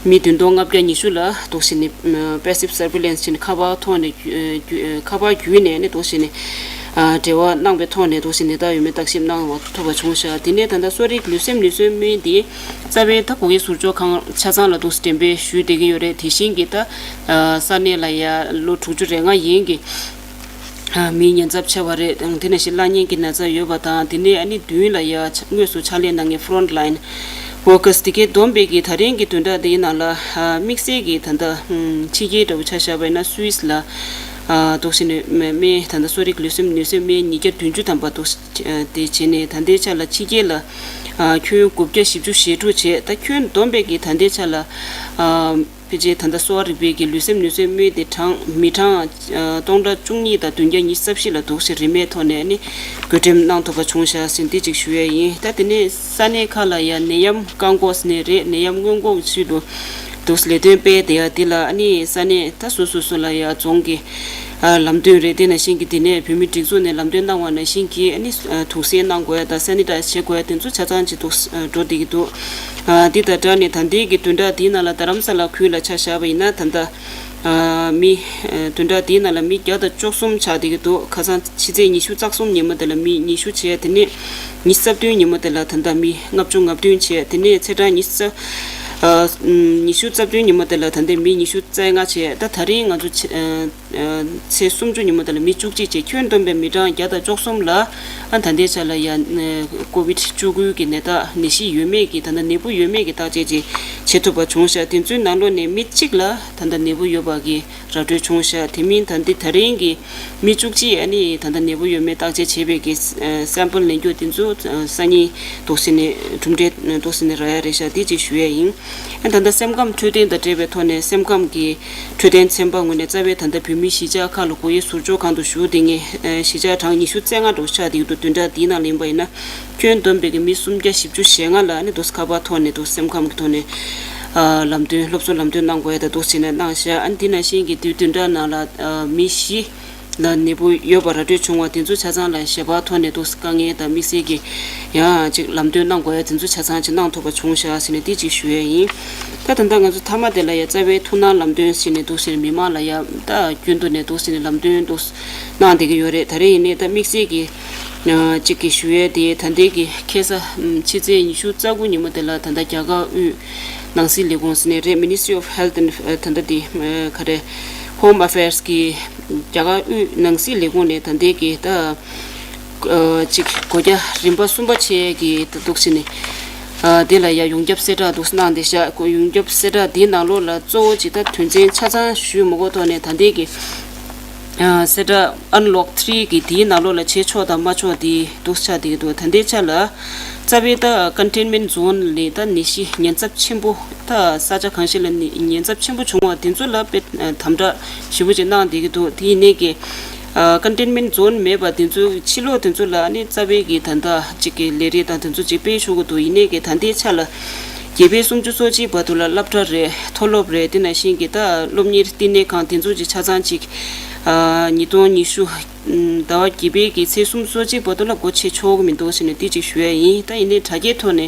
མི་བདུན་སྟོང་ལྔ་བརྒྱ་ཉི་ཤུ་ལ་འདུག་སེ་ནས་passive surveillance བྱས་ནས་ཁ་པར་ཐོག་ནས་བརྒྱུད་ཁ་པར་བརྒྱུད་ནས་ནི་འདུག་སེ་ནས་ཨ་འབྲེལ་བ་གནང་པའི་ཐོག་ནས་འདུག་སེ་ནས་ད་ཡོད་མེད་བརྟག་ཞིབ་གནང་བ་ཐུབ་པ་བྱུང་ཤག་དེ་ནས་ད་ལྟ་གསོ་རིག་ལུས་སེམས་ནུས་གསོའི་སྨན་དེ་རྩ་བའི་ད་སྒོ་དབྱེ་ཟུར་འཇོག་ཁང་ཆ་ཚང་ལ་འདུག་སེ་འགྲེམས་སྤེལ་ཞུས་བསྡད་ཀྱི་ཡོད་རེད། དེ་བཞིན་གྱི་ད་ཨ་ས་གནས་ལ་ཡ་ལོ་དྲུག་ཅུ་རེ་ལྔ་ཡན་གྱི་ཨ་མིའི་ཉེན་ཚབས་ཆེ་བ་རེད། དེ་ནང་བཞིན་གླ་རྙིང་གི་ན་ཚ་ཡོད་པ་དང་དེ་ནས་ཨ་ནི་མདུན་ལ་ཡ་དངོས་སུ་ཕྱག་ལས་གནང་མཁན་front line workers དེ་གའི་བསྡོམས་པའི་གི་ད་རིང་གི་བདུན་ཕྲག་འདིའི་ནང་ལ་ཨ་དམིགས་བསལ་གྱི་ད་ལྟ་ཕྱི་རྒྱལ་འདྲ་བོ་ཆ་བཞག་པ་ཡིན་ན་སུད་སི་ལ་ཨ་འདུག་སེ་ནས་སྨན་ད་ལྟ་གསོ་རིག་ལུས་སེམས་ནུས་སེམས་སྨན་ཉིས་བརྒྱ་བདུན་ཅུ་ཐམ་པ་འདུག་སེ་དེ་བྱས་ནས་ད་ལྟའི་ཆ་ལ་ཕྱི་རྒྱལ་ལ་ཨ་ཁྱོན་དགུ་བརྒྱ་བཞི་བཅུ་ཞེ་དྲུག་བྱས། ད་ཁྱོན་བསྡོམས་པའི་གི་ད་ལྟའི་ཆ་ལ་ཨ་ཕལ་ཆེར་ད་ལྟ་གསོ་བ་རིག་པའི་གི་ལུས་སེམས་ནུས་སེམས་སྨན་དེ་གྲངས་མི་གྲངས་ཨ་སྟོང་ཕྲག་བཅུ་གཉིས་དང་བདུན་བརྒྱ་ཉི་ཤུ་རྩ་བཞི་ལ་འདུག་སེ་རིན་མེད་ཐོག་ནས་ནི་བགོ་འགྲེམས་གནང་ཐུབ་པ་བྱུང་ཤག་ཟེར་འདི་གཅིག་ཞུ་ཡས་ཡིན། ད་དེ་ནས་ས་གནས་ཁག་ལ་ཡང་ནད་ཡམས་བཀག་འགོག་ཟེར་ནས་རེད། ནད་ཡམས་སྔོན་འགོག་ཆེད་དུ་འདུག་སེ་ལས་དོན་སྤེལ་བསྡད་ཡ་འདི་ལ་ཨ་ནི་ས་གནས་ད་སོ་སོ་སོ་ལ་ཡང་རྫོང་གི་ཨ་ལམ་སྟོན་རེད། དེ་ནང་བཞིན་གྱི་དེ་ནས་བོད་མིའི་སྒྲིག་འཛུགས་ནས་ལམ་སྟོན་གནང་བ་ནང་བཞིན་གྱི་ཨ་ནི་ཨ་དུག་སེལ་གནང་དགོས་ཡ་དང་sanitize བྱེད་དགོས་ཡ་དེ་ཚོ་ཆ་ཚང་ཅིག་འདུག་ཨ་འགྲོ་བསྡད་ཀྱི་འདུག་ཨ་འདི་དང་སྦྲགས་ནས་ད་ལྟའི་གི་བདུན་ཕྲག་འདིའི་ནང་ལ་རྡ་རམ་ས་ལ་ཁུལ་ལ་ཆ་བཞག་པ་ཡིན་ན་ད་ལྟ་ཨ་མི་ཨ་བདུན་ཕྲག་འདིའི་ནང་ལ་མི་བརྒྱ་དང་བཅུ་གསུམ་ཆགས་བསྡད་ཀྱི་འདུག་ཁ་སང་ཕྱི་ཚེས་ཉི་ཤུ་རྩ་གསུམ་ཉིན་མོ་དེ་ལ་མི་ཉི་ཤུ་བྱས། དེ་ནས་ཉི་ཤུ་རྩ་བདུན་ཉིན་མོ་དེ་ལ་ད་ལྟ་མི་ལྔ་བཅུ་ང་བདུན་བྱས། དེ་ནས་ཚེས་གྲངས་ཉི་ཤུ་རྩ་ཨ་ཉི་ཤུ་རྩ་བདུན་ཉིན་མོ་དེ་ལ་ད་ལྟ་མི་ཉི་ཤུ་རྩ་ལྔ་བྱས། ད་ད་རིང་ང་ཚོ་ཆ་ཨ་ཚེས་སུམ་ཅུ་ཉིན་མོ་དེ་ལ་མི་བཅུ་གཅིག་བྱས། ཁྱོན་བསྡོམས་པའི་མི་གྲངས་བརྒྱ་དང་བཅུ་གསུམ་ལ་ཨ་ད་ལྟའི་ཆ་ལ་ཡ་ཀོ་བིད་བཅུ་དགུ་གི་ནད་རྟགས་ནད་གཞི་ཡོད་མེད་ཀྱི་ད་ལྟ་ནད་འབུ་ཡོད་མེད་ཀྱི་བརྟག་དཔྱད་ཅིག་བྱེད་ཐུབ་པ་བྱུང་ཤག་དེ་ཚོའི་ནང་ལོགས་ནས་མི་གཅིག་ལ་ད་ལྟ་ནད་འབུ་ཡོད་པ་གི་ར་སྤྲོད་བྱུང་ཤག་དེ་མིན་ད་ལྟའི་ད་རིང་གི་མི་བཅུ་གཅིག་ཨ་ནི་ད་ལྟ་ནད་འབུ་ཡོད་མེད་བརྟག་དཔྱད་བྱས་པའི་གི་སེམ་པལ་ལེན་རྒྱུ་དེ་ཚོ་སང་ཉིན་འདུག་སེ་ནས་གྲུབ་འབྲས་འདུག་སེ་ནས་རག་ཡ་རེད་ཤག་འདི་གཅིག་ཞུ་ཡ་ཡིན། ཨ་ད་ལྟ་སེམས་ཁམས་འཕྲོད་བསྟེན་དང་འབྲེལ་བའི་ཐོག་ནས་སེམས་ཁམས་ཀྱི་འཕྲོད་བསྟེན་ཚན་པ་ངོས་ནས་རྩ་བའི་ད་ལྟ་བོད་མིའི་གཞིས་ཆགས་ཁག་ལ་སྒོ་དབྱེ་ཟུར་འཇོག་ཁང་དུ་བཞུགས་བསྡད་མཁན་ཨ་གཞིས་ཆགས་གྲངས་ཉི་ཤུ་རྩ་ལྔ་འདྲ་བོ་ཆགས་བསྡད་ཀྱི་འདུག་བདུན་ཕྲག་འདིའི་ནང་ལ་ཡིན་པ་ཡིན་ན་ཁྱོན་བསྡོམས་པའི་གི་མི་སུམ་བརྒྱ་བཞི་བཅུ་ཞེ་ལྔ་ལ་ཨ་ནི་འདུག་སེ་ཁ་པར་ཐོག་ནས་འདུག་སེམས་ཁམས་ཀྱི་ཐོག་ནས་ཨ་ལམ་སྟོན་སློབ་གསོ་ལམ་སྟོན་གནང་དགོས་ཡ་ད་འདུག་སེ་ནས་གནང་ཤག་ཨ་ནི་འདི་ནང་བཞིན་གྱི་དུས་བདུན་ཕྲག་ནང་ལ་ཨ་མི་བཞི་ ལ་ནད་འབུ་ཡོད་པ་ར་སྤྲོད་བྱུང་བ་དེ་ཚོ་ཆ་ཚང་ལ་ཞལ་པར་ཐོག་ནས་འདུག་དཀའ་ངལ་དང་དམིགས་བསལ་གྱི་ཡང་ཅིག་ལམ་སྟོན་གནང་དགོས་ཡ་དེ་ཚོ་ཆ་ཚང་ཅིག་གནང་ཐུབ་པ་བྱུང་ཤག་ཟེར་ནས་དེ་ཅིག་ཞུ་ཡ་ཡིན། ད་ད་ལྟ་ང་ཚོ་མཐའ་མ་དེ་ལ་ཡ་རྩ་བའི་ཐུགས་སྣང་ལམ་སྟོན་ཟེར་ནས་འདུག་ཟེར་མི་མང་ལ་ཡ་ད་རྒྱུན་དུ་ནས་འདུག་ཟེར་ནས་ལམ་སྟོན་འདུག་གནང་བསྡད་ཀྱི་ཡོད་རེད། ད་རེས་ཡིན་ནའི་ད་དམིགས་བསལ་གྱི་ཅིག་གི་ཞུ་ཡ་དེ་ད་ལྟའི་གི་ཁ་སང་ཕྱི་ཚེས་ཉི་ཤུ་རྩ་དགུ་ཉིན་མོ་དེ་ལ་ད་ལྟ་རྒྱ་གར་དབུས་ནང་སྲིད་ལས་ཁུངས་ཟེར་ནས་རེད། Ministry of Health and ད་ལྟ་དེ་ག་རེ་Home Affairs གི་རྒྱ་གར་དབུས་ནང་སྲིད་ལས་ཁུངས་ནས་ད་ལྟའི་གི་ད་ཅིག་སྒོ་རྒྱ་རིམ་པ་གསུམ་པ་ཆེ་གི་ད་འདུག་ཟེར་ནས་དེ་ལ་ཡ་ཡོངས་ཁྱབ་གསལ་བསྒྲགས་འདུག་གནང་བསྡད་ཤག་ཡོངས་ཁྱབ་གསལ་བསྒྲགས་དེའི་ནང་ལོགས་ལ་གཙོ་བོ་ཅིག་ད་དོན་ཚན་ཆ་ཚང་ཞུས་མ་དགོས་ཐོག་ནས་ད་ལྟའི་གི་གསལ་བསྒྲགས་Unlock three གི་དེའི་ནང་ལོགས་ལ་བྱེད་ཆོག་དང་མ་ཆོག་དེ་འདུག་ཆགས་བསྡད་ཀྱི་འདུག་ད་ལྟའི་ཆ་ལ་རྩ་བའི་ད་Containment Zone ལས་ད་ནད་གཞི་ཉེན་ཚབས་ཆེན་པོ་ད་ས་ཆ་གང་ཞིག་ལ་ནད་ཉེན་ཚབས་ཆེན་པོ་བྱུང་བ་དེ་ཚོ་ལ་དཔེ་དམ་དྲག་ཞེ་པོ་ཅིག་གནང་བསྡད་ཀྱི་འདུག་དེ་ཡིན་ནའི་གི་Containment Zone མེད་པ་དེ་ཚོ་ཕྱི་ལོགས་དེ་ཚོ་ལ་ནི་རྩ་བའི་གི་ད་ལྟ་གཅིག་གི་ལས་རིགས་དང་དེ་ཚོ་གཅིག་སྤེལ་ཆོག་གི་འདུག་ཡིན་ནའི་གི་ད་ལྟའི་ཆ་ལ་རྒྱལ་པོའི་སུམ་ཅུ་སོ་གཅིག་བར་དུ་ལ་སློབ་གྲྭ་རེད། མཐོ་སློབ་རེད། དེ་ནང་བཞིན་གྱི་ད་སློབ་གཉེར་བསྟི་གནས་ཁང་དེ་ཚོ་ཅིག་ཆ་ཚང་ཅིག་ཉིས་སྟོང་ཉི་ཤུ་ཟླ་བ་བརྒྱད་པའི་གི་ཚེས་སུམ་ཅུ་སོ་གཅིག་བར་དུ་ལ་སྒོ་ཕྱེ་ཆོག་གི་མི་འདུག་ཟེར་ནས་དེ་ཅིག་ཞུ་ཡ་ཡིན། ད་ཡིན་ནའི་དྲ་རྒྱའི་ཐོག་ནས་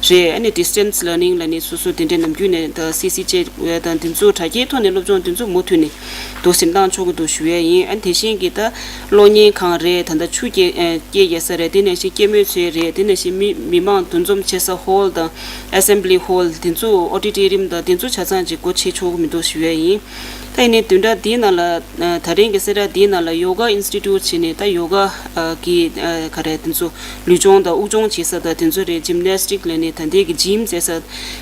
རེད། ཨ་ནི་Distance Learning ལ་ནི་སོ་སོ་དེ་འདྲའི་ནམ་རྒྱུན་ནས་ད་སི་སི་བྱས་ཡ་དང་དེ་ཚོ་དྲ་རྒྱའི་ཐོག་ནས་སློབ་སྦྱོང་དེ་ཚོ་མུ་མཐུད་ནས་འདུག་ཟེར་གནང་ཆོག་གི་འདུག་ཞུ་ཡ་ཡིན། ཨ་ནི་དེ་བཞིན་གྱི་ད་གློག་བརྙན་ཁང་རེད། ད་ད་ཆུ་སྐྱེལ་སྐྱེལ་རྒྱག་ས་རེད། དེ་ནང་བཞིན་སྐྱེད་མོས་ཚལ་རེད། དེ་ནང་བཞིན་མི་མི་མང་འདུ་འཛོམས་བྱེད་ས་ཧོལ་དང་Assembly Hall དེ་ཚོ་Auditorium དང་དེ་ཚོ་ཆ་ཚང་ཅིག་སྒོ་ཕྱེ་ཆོག་གི་མི་འདུག་ཞུ་ཡ་ཡིན། ད་ཡིན་ནའི་བདུན་ཕྲག་འདིའི་ནང་ལ་ད་རིང་གི་གསལ་བསྒྲགས་འདིའི་ནང་ལ་Yoga Institute བྱས་ནས་ད་ཡོ་ག་གི་ག་རེ་དེ་ཚོ་ལུས་སྦྱོང་དང་དབུགས་སྦྱོང་བྱེད་ས་དང་དེ་ཚོ་རེད། Gymnastic ལབ་ནས་ད་ལྟའི་གི་Gym མཛད་ས་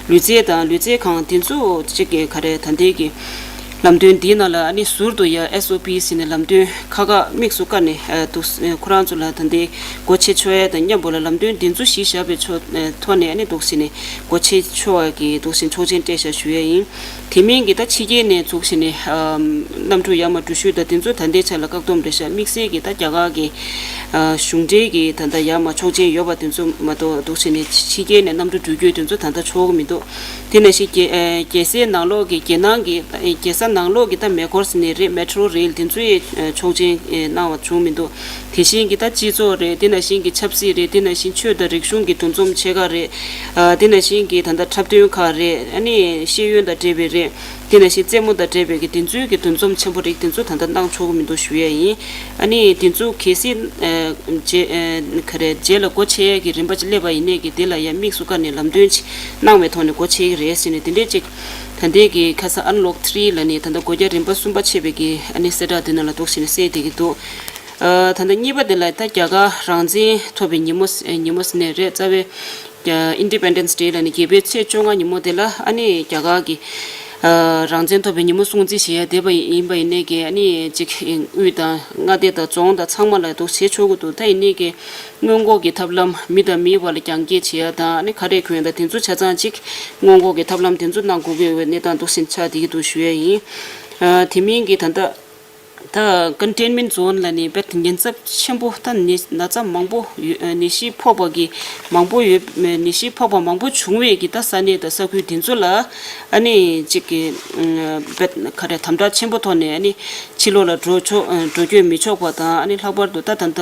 ལུས་རྩལ་དང་ལུས་རྩལ་ཁང་དེ་ཚོ་གཅིག་གི་ག་རེ་ད་ལྟའི་གི་ལམ་སྟོན་འདིའི་ནང་ལ་ཨ་ནི་ཟུར་དུ་ཡ་S O P ཟེར་ནས་ལམ་སྟོན་ཁག་ཁག་དམིགས་སུ་བཀར་ནས་འདུག་ཁོ་རང་ཚོ་ལ་ད་ལྟའི་སྒོ་ཕྱེ་ཆོག་ཡ་དང་མཉམ་པོ་ལ་ལམ་སྟོན་འདི་ཚོ་གཞི་བཞག་པའི་ཕྱོགས་ཐོག་ནས་ཨ་ནི་འདུག་ཟེར་ནས་སྒོ་ཕྱེ་ཆོག་ཡ་གི་འདུག་ཟེར་ཆོག་མཆན་སྤྲད་བཞག་ཞུ་ཡ་ཡིན། དེ་མིན་གྱི་ད་ཕྱི་རྒྱལ་ནས་ཚུགས་ཕྱིན་ནས་གནམ་གྲུ་ཡར་མར་འགྲུལ་བཞུད་དང་དེ་ཚོ་ད་ལྟའི་ཆ་ལ་བཀག་སྡོམ་རེད་ཤག་དམིགས་བསལ་གྱི་ད་རྒྱ་གར་གྱི་གཞུང་འབྲེལ་གྱི་ད་ལྟ་ཡར་མར་ཆོག་མཆན་ཡོད་པ་དེ་ཚོ་མ་གཏོགས་འདུག་ཕྱིན་ནས་ཕྱི་རྒྱལ་ནས་གནམ་གྲུ་འགྲུལ་སྐྱོད་དེ་ཚོ་ད་ལྟ་ཆོག་གི་མི་འདུག་དེ་ནང་བཞིན་རྒྱལ་རྒྱལ་སའི་ནང་ལོགས་ཀྱི་རྒྱལ་ནང་གི་རྒྱལ་ས་ནང་ལོགས་ཀྱི་ད་མེ་འཁོར་ཟེར་ནས་རེད། Metro Rail དེ་ཚོ་ཡང་ཆོག་མཆན་གནང་བ་བྱུང་མི་འདུག་དེ་བཞིན་གྱི་ད་སྤྱི་ཚོགས་རེད། དེ་ནང་བཞིན་གྱི་ཆབ་སྲིད་རེད། དེ་ནང་བཞིན་ཆོས་དང་རིག་གཞུང་གི་འདུ་འཛོམས་ཆེ་ཁག་རེད། ཨ་དེ་ནང་བཞིན་གྱི་ད་ལྟ་འཁྲབ་སྟོན་ཁག་རེད། ཨ་ནི་ཤེས་ཡོན་དང་འབྲེལ་བའི་རེད། དེ་ནང་བཞིན་རྩེད་མོ་དང་འབྲེལ་བའི་གི་དེ་ཚོའི་གི་འདུ་འཛོམས་ཆེན་པོ་རིགས་དེ་ཚོ་ད་ལྟ་གནང་ཆོག་གི་མི་འདུག་ཞུ་ཡས་ཡིན། ཨ་ནི་དེ་ཚོ་གལ་སྲིད་ཨ་རྗེས་ཨ་ག་རེ་རྗེས་ལ་སྒོ་ཕྱེ་ཡས་གི་རིམ་པ་ཅིག་སླེབས་པ་ཡིན་ནའི་གི་དེ་ལ་ཡང་དམིགས་སུ་བཀར་ནས་ལམ་སྟོན་ཅིག་གནང་བའི་ཐོག་ནས་སྒོ་ཕྱེ་གི་རེད་ཟེར་ནས་དེ་འདྲས་ཅིག་ད་ལྟའི་གི་ཁ་ས་Unlock three ལ་ནི་ད་ལྟ་སྒོ་རྒྱ་རིམ་པ་གསུམ་པ་ཕྱེ་བའི་གི་ཨ་ནི་གསལ་བསྒྲགས་དེ་ནང་ལ་འདུག་ཟེར་ནས་གསལ་བསྡད་ཀྱི་འདུག་ཨ་ད་ལྟ་གཉིས་པ་དེ་ལ་ད་རྒྱ་གར་རང་བཙན་ཐོབ་པའི་ཉིན་མོ་ཉིན་མོ་ཟེར་ནས་རེད། རྩ་བའི་Independence Day ལ་ནི་རྒྱལ་པོའི་ཚེས་བཅོ་ལྔ་ཉིན་མོ་དེ་ལ་ཨ་ནི་རྒྱ་གར་གྱི་ཨ་རང་བཙན་ཐོབ་པའི་ཉིན་མོ་སྲུང་བརྩི་བྱེད་ཡ་བསྡད་པ་ཡིན་པ་ཡིན་ནའི་གི་ཨ་ནི་གཅིག་དབུས་དང་མངའ་སྡེ་དང་རྫོང་དང་ཚང་མ་ལ་འདུག་བྱེད་ཆོག་གི་འདུག་ད་ཡིན་ནའི་གི་སྔོན་འགོག་གི་ཐབས་ལམ་མི་དང་མིའི་བར་ལ་རྒྱང་བཀྱེད་བྱེད་ཡ་དང་ཨ་ནི་ཁ་རས་གོན་ཡ་དང་དེ་ཚོ་ཆ་ཚང་གཅིག་སྔོན་འགོག་གི་ཐབས་ལམ་དེ་ཚོ་གནང་དགོས་ཀྱི་ཡོད་པའི་གནས་སྟངས་འདུག་ཟིན་ཆགས་བསྡད་ཀྱི་འདུག་ཞུ་ཡ་ཡིན། ཨ་དེ་མིན་གྱི་ད་ལྟ། ད་Containment Zone ལ་ནི་དཔེ་ཉེན་ཚབས་ཆེན་པོ་ད་ནད་ན་ཚ་མང་པོ་ཡོད་ནད་གཞི་ཕོག་པ་གི་མང་པོ་ཡོད་ནད་གཞི་ཕོག་པ་མང་པོ་བྱུང་བའི་གི་ད་ས་གནས་དང་ས་ཁུལ་དེ་ཚོ་ལ་ཨ་ནི་གཅིག་གི་དཔེ་ག་རེ་དམ་དྲག་ཆེན་པོ་ཐོག་ནས་ཨ་ནི་ཕྱི་ལོགས་ལ་འགྲོ་ཆོག་འགྲོ་སྐྱོད་མི་ཆོག་པ་དང་ཨ་ནི་ལྷག་པར་དུ་ད་ད་ལྟ་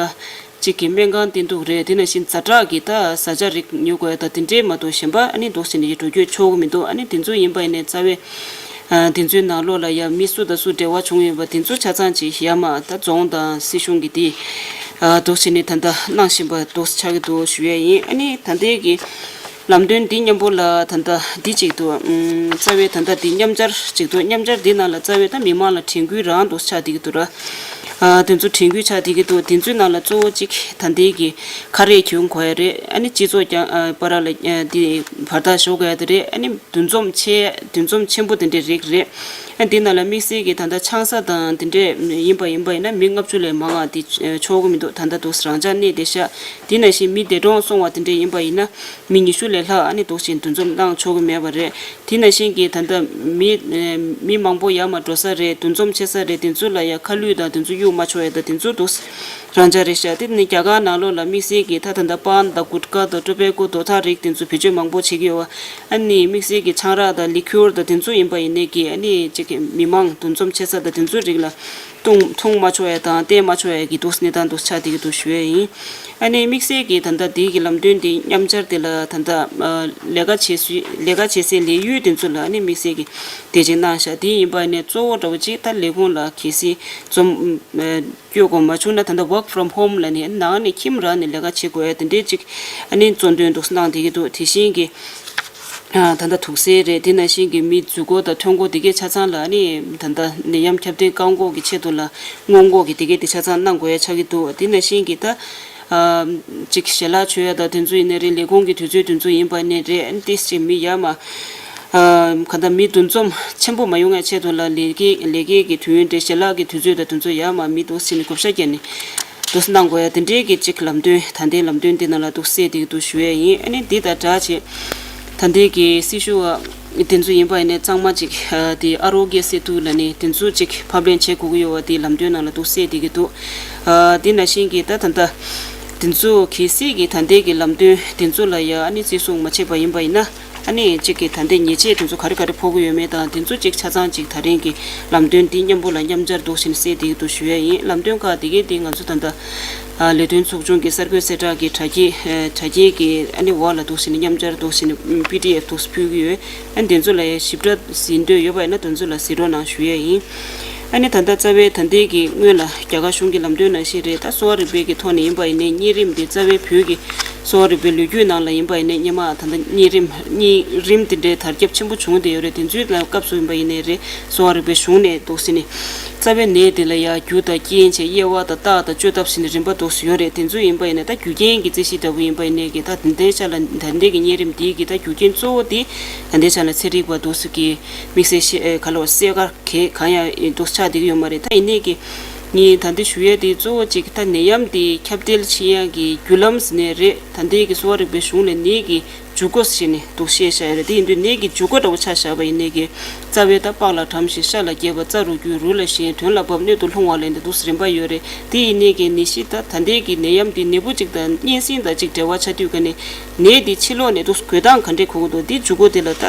གཅིག་གི་སྨན་ཁང་བསྟེན་གཏུག་རེད། དེ་ནང་བཞིན་ཛ་དྲག་གི་ད་བཟའ་བཅའ་རིགས་ཉོ་དགོས་ད་དེ་འདྲས་མ་གཏོགས་གཞན་པ་ཨ་ནི་འདུག་ཟིན་ནས་འགྲོ་སྐྱོད་ཆོག་གི་མི་འདུག་ཨ་ནི་དེ་ཚོ་ཡིན་པ་ཡིན་ནའི་རྩ་བའི། ཨ་དེ་ཚོའི་ནང་ལོགས་ལ་ཡང་མི་སུ་དང་སུ་འབྲེལ་བ་བྱུང་ཡོད་པ་དེ་ཚོ་ཆ་ཚང་ཅིག་ཡར་མར་ད་རྫོང་དང་སྲིད་གཞུང་གི་དེ་ཨ་འདུག་བྱས་ནས་ད་ལྟ་གནང་བཞིན་པ་འདུག་ཆགས་ཀྱི་འདུག་ཞུ་ཡས་ཡིན། ཨ་ནི་ད་ལྟའི་གི་ལམ་སྟོན་འདི་མཉམ་པོ་ལ་ད་ལྟ་འདི་གཅིག་ཏུ་ཨུམ་རྩ་བའི་ད་ལྟ་འདི་མཉམ་སྦྱར་གཅིག་ཏུ་མཉམ་སྦྱར་འདི་ནང་ལ་རྩ་བའི་ད་མི་མང་ལ་དྲན་སྐུལ་རང་འདུག་ཆགས་བསྡད་ཀྱི་འདུག་ར། ཨ་དེ་ཚོ་དྲན་སྐུལ་ཆགས་བསྡད་ཀྱི་འདུག་དེ་ཚོའི་ནང་ལ་གཙོ་བོ་གཅིག་ད་ལྟའི་གི་ཁ་རས་གྱོན་དགོས་ཡ་རེད། ཨ་ནི་སྤྱི་ཚོགས་ཀྱང་ཨ་བར་ལ་ཨ་འདི་བར་ཐག་ཞོག་དགོས་ཡ་དེ་རེད། ཨ་ནི་འདུ་འཛོམས་ཆེ་འདུ་འཛོམས་ཆེན་པོ་དེ་འདྲའི་རིགས་རེད། ཨ་འདི་ནང་ལ་དམིགས་བསལ་གྱི་ད་ལྟ་ཆང་ས་དང་དེ་འདྲས་ཡིན་པ་ཡིན་པ་ཡིན་ན་མི་ལྔ་བཅུ་ལས་མང་བ་དེ་ཆོག་གི་མི་འདུག་ད་ལྟ་འདུག་རང་འཇགས་གནས་བསྡད་ཤག་དེ་ནང་བཞིན་མི་འདས་གྲོངས་སོང་བ་དེ་འདྲས་ཡིན་པ་ཡིན་ན་མི་ཉི་ཤུ་ལས་ལྷག་ཨ་ནི་འདུག་བཞིན་འདུ་འཛོམས་གནང་ཆོག་གི་མེད་པ་རེད། དེ་ནང་བཞིན་གྱི་ད་ལྟ་མི་མི་མང་པོ་ཡར་མར་འགྲོ་ས་རེད། འདུ་འཛོམས་བྱེད་ས་རེད། དེ་ཚོ་ལ་ཡ་ཁ་བསླུས་དང་དེ་ཚོ་གཡུག་མ་ཆོག་ཡ་དང་དེ་ཚོ་འདུག་རང་འཇགས་རེད་ཤག་དེ་ནི་རྒྱ་གར་ནང་ལོགས་ལ་དམིགས་བསལ་གྱི་ད་ད་ལྟ་པཱན་དང་གུཊ་ཀ་དང་ཊོ་བེ་ཀོ་དོ་ཐག་རིགས་དེ་ཚོ་བེད་སྤྱོད་མང་པོ་བྱེད་ཀྱི་ཡོད་པ། ཨ་ནི་དམིགས་བསལ་གྱི་ཆང་རག་དང་ལི་ཁུར་དང་དེ་ཚོ་ཡིན་པ་ཡིན་ནའི་གི་ཨ་ནི་གཅིག་གི་མི་མང་འདུ་འཛོམས་བྱེད་ས་དང་དེ་ཚོའི་རིགས་ལ་ འཐུང་འཐུང་མ་ཆོག་ཡ་དང་བསྟེན་མ་ཆོག་ཡ་གི་འདུག་གནས་སྟངས་འདུག་ཆགས་བསྡད་ཀྱི་འདུག་ཞུ་ཡ་ཡིན། ཨ་ནི་དམིགས་བསལ་གྱི་ད་ལྟ་དེའི་གི་ལམ་སྟོན་དེ་མཉམ་སྦྱར་དེ་ལ་ད་ལྟ་ལས་ཀ་བྱེད་སའི་ལས་ཀ་བྱེད་སའི་ལས་ཡུལ་དེ་ཚོ་ལ་ཨ་ནི་དམིགས་བསལ་གྱི་དེ་བྱས་གནང་ཤག་དེ་ཡིན་པ་ནས་གཙོ་བོ་འདྲ་བོ་ཅིག་ད་ལས་ཁུངས་ལ་གལ་སྲིད་འཛོམས་སྐྱོད་དགོས་མ་བྱུང་ན། ད་ལྟ་work from home ལ་ནི་ནང་ནས་ཁྱིམ་རང་ནས་ལས་ཀ་བྱེད་དགོས་ཡ་དེ་འདྲའི་ཅིག་ཨ་ནི་གཙོ་འདོན་འདུག་གནང་བསྡད་ཀྱི་འདུག་དེ་བཞིན་གྱི། ད་ལྟ་དུག་སེལ་རེད། དེ་ནང་བཞིན་གྱི་མི་འཛུལ་སྐོར་དང་ཐོན་སྐོར་དེ་གའི་ཆ་ཚང་ལ་ནི་ད་ལྟ་ནད་ཡམས་ཁྱབ་གདལ་བཀག་འགོག་གི་ཆེད་དུ་ལ་སྔོན་འགོག་གི་དེ་གའི་དེ་ཆ་ཚང་གནང་དགོས་ཡ་ཆགས་ཀྱི་འདུག་དེ་ནང་བཞིན་གྱི་ད་ཅིག་ཞལ་ལག་མཆོད་ཡ་དང་དེ་ཚོ་ཡིན་ནའི་རེད། ལས་ཁུངས་ཀྱི་དུས་ཚོད་དེ་ཚོ་ཡིན་པ་ནའི་རེད། ཏིས་ཅིག་མི་ཡར་མར་ག་ད་མི་འདུ་འཛོམས་ཆེན་པོ་མ་ཡོང་ཡ་ཆེད་དུ་ལ་ལས་ཀའི་ལས་ཀའི་གི་དུས་ཡུན་དེ་ཞལ་ལག་གི་དུས་ཚོད་དང་དེ་ཚོ་ཡར་མར་མི་འདུག་ཟིན་ནས་བགོ་བཤའ་བརྒྱབ་ནས། དུ་གནང་དགོས་ཡ་དེ་འདྲའི་གི་ཅིག་ལམ་སྟོན། ད་ལྟའི་ལམ་སྟོན་འདི་ནང་ལ་འདུག་གསལ་འདེགས་འདུག་ཞུ་ཡས་ཡིན། ཨ་ནི་འདི་དང་སྦྲགས་བྱས་ད་ལྟའི་གི་སྲི་ཞུ་བ་དེ་ཚོ་ཡིན་པ་ཡིན་ནའི་གཙང་མ་ཅིག་དེ་ཨ་རོ་གེ་སེ་ཏུ་ལ་ནི་དེ་ཚོ་ཅིག་ཕབ་ལེན་བྱེད་དགོས་ཀྱི་ཡོད་པ་དེ་ལམ་སྟོན་ནང་ལ་འདུག་གསལ་འདེགས་ཀྱི་འདུག་དེ་ནང་བཞིན་གྱི་ད་ད་ལྟ་དེ་ཚོ་གལ་སྲིད་ཀྱི་ད་ལྟའི་གི་ལམ་སྟོན་དེ་ཚོ་ལ་ཡ་ཨ་ནི་བརྩི་སྲུང་མ་བྱས་པ་ཡིན་པ་ཡིན་ན། ཨ་ནི་གཅིག་གིས་ད་ལྟའི་ཉེས་ཆད་དེ་ཚོ་ག་རེ་ག་རེ་ཕོག་གི་ཡོད་མེད་དང་དེ་ཚོ་གཅིག་ཆ་ཚང་གཅིག་ད་རིང་གི་ལམ་སྟོན་འདི་མཉམ་པོ་ལ་མཉམ་སྦྱར་འདུག་བཞིན་གསལ་འདེགས་འདུག་ཞུ་ཡ་ཡིན། ལམ་སྟོན་ཁག་དེ་གའི་དེ་ང་ཚོ་ད་ལྟ་ལས་དོན་ཚོགས་ཆུང་གི་གསར་འགོད་གསལ་བསྒྲགས་ཀྱི་དྲ་རྒྱའི་དྲ་རྒྱའི་གི་ཨ་ནི་འོག་ལ་འདུག་བཞིན་མཉམ་སྦྱར་འདུག་བཞིན་པི་ཌི་ཨེཕ་འདུག་ཕུལ་གི་ཡོད། ཨ་ནི་དེ་ཚོ་ལ་ཡ་ཞིབ་ཕྲ་གཟིགས་འདོད་ཡོད་པ་ཡིན་ན་དེ་ཚོ་ལ་གཟིགས་རོགས་གནང་ཞུ་ཡ་ཡིན། ཨ་ནི་ད་ལྟ་རྩ་བའི་ད་ལྟའི་གི་སྔོན་ལ་རྒྱ་གར་གཞུང་གི་ལམ་སྟོན་ནང་བཞིན་རེད། ད་གསོ་བ་རིག་པའི་གི་ཐོག་ནས་ཡིན་པ་ཡིན་ནའི་གཉན་རིམས་འདི་རྩ་བའི་བོད་ཀྱི་གསོ་བ་རིག་པའི་ལོ་རྒྱུས་ནང་ལ་ཡིན་པ་ཡིན་ནའི་སྔོན་མ་ད་ལྟ་གཉན་རིམས་གཉན་རིམས་དེ་འདྲའི་དར་ཁྱབ་ཆེན་པོ་བྱུང་བསྡད་ཡོད་རེད། དེ་ཚོའི་ལ་སྐབས་སུ་ཡིན་པ་ཡིན་ནའི་རེད། གསོ་བ་རིག་པའི་གཞུང་ནས་འདུག་ཟེར་ནས་རྩ་བའི་ནད་དེ་ལ་ཡ་རྒྱུ་དང་རྐྱེན་བྱས་དབྱེ་བ་དང་རྟགས་དང་བཅོས་ཐབས་ཟེར་ནས་རིམ་པ་འདུག་ཟེར་ཡོད་རེད། དེ་ཚོ་ཡིན་པ་ཡིན་ན་ད་རྒྱུ་རྐྱེན་གྱི་རྩད་གཞི་འདྲ་བོ་ཡིན་པ་ཡིན་ནའི་གི་ད་དེ་འདྲའི་ཆ་ལ་ད་ལྟའི་གི་གཉན་རིམས་འདིའི་གི་ད་རྒྱུ་རྐྱེན་གཙོ་བོ་དེ་ད་ལྟའི་ཆ་ལ་ཚན་རིག་པ་འདུག་ཟེར་གི་དམིགས་བསལ་ཤེས་ག་ལ་བ་གསལ་ཁ་གས་གང་ཡང་འདུག་ཆགས་བསྡད་ཀྱི་ཡོད་མ་རེད། ད་ཡིན་ནའི་གི་ངས་ད་འདི་ཞུ་ཡས་དེ་གཙོ་བོ་གཅིག་ད་ནད་ཡམས་དེ་ཁྱབ་གདལ་ཕྱིན་ཡག་གི་རྒྱུ་ལམ་ཟེར་ནས་རེད། ད་འདི་གི་གསོ་བ་རིག་པའི་གཞུང་ནས་ནད་ཀྱི་འཇུག་སྒོ་ཟེར་ནས་འདུག་བཤད་བཞག་ཡོད་རེད། དེ་ཡིན་དུས་ནད་ཀྱི་འཇུག་སྒོ་འདྲ་བོ་ཆ་བཞག་པ་ཡིན་ནའི་གི་རྩ་བའི་ད་པགས་ལ་གྲམ་ཞིང་ཤ་ལ་རྒྱས་པ། རྩ་རུ་རྒྱུ་རུས་ལ་ཞེན། དོན་ལ་བབས། སྣོད་དུ་ལྷུང་བ་ལས་འདི་འདུག་རིམ་པ་ཡོད་རེད། དེ་ཡིན་ནའི་གི་ནད་གཞི་ད་ད་འདི་གི་ནད་ཡམས་དེ་ནད་འབུ་གཅིག་དང་གཉན་སྲིན་དང་གཅིག་འབྲེལ་བ་ཆགས་དུས་ག་ནས། ནད་འདི་ཕྱི་ལོགས་ནས་འདུག་འགོས་སྟངས་ག་འདྲས་གོ་གི་འདུག་འདི་འཇུག་སྒོ་དེ་ལ་ད་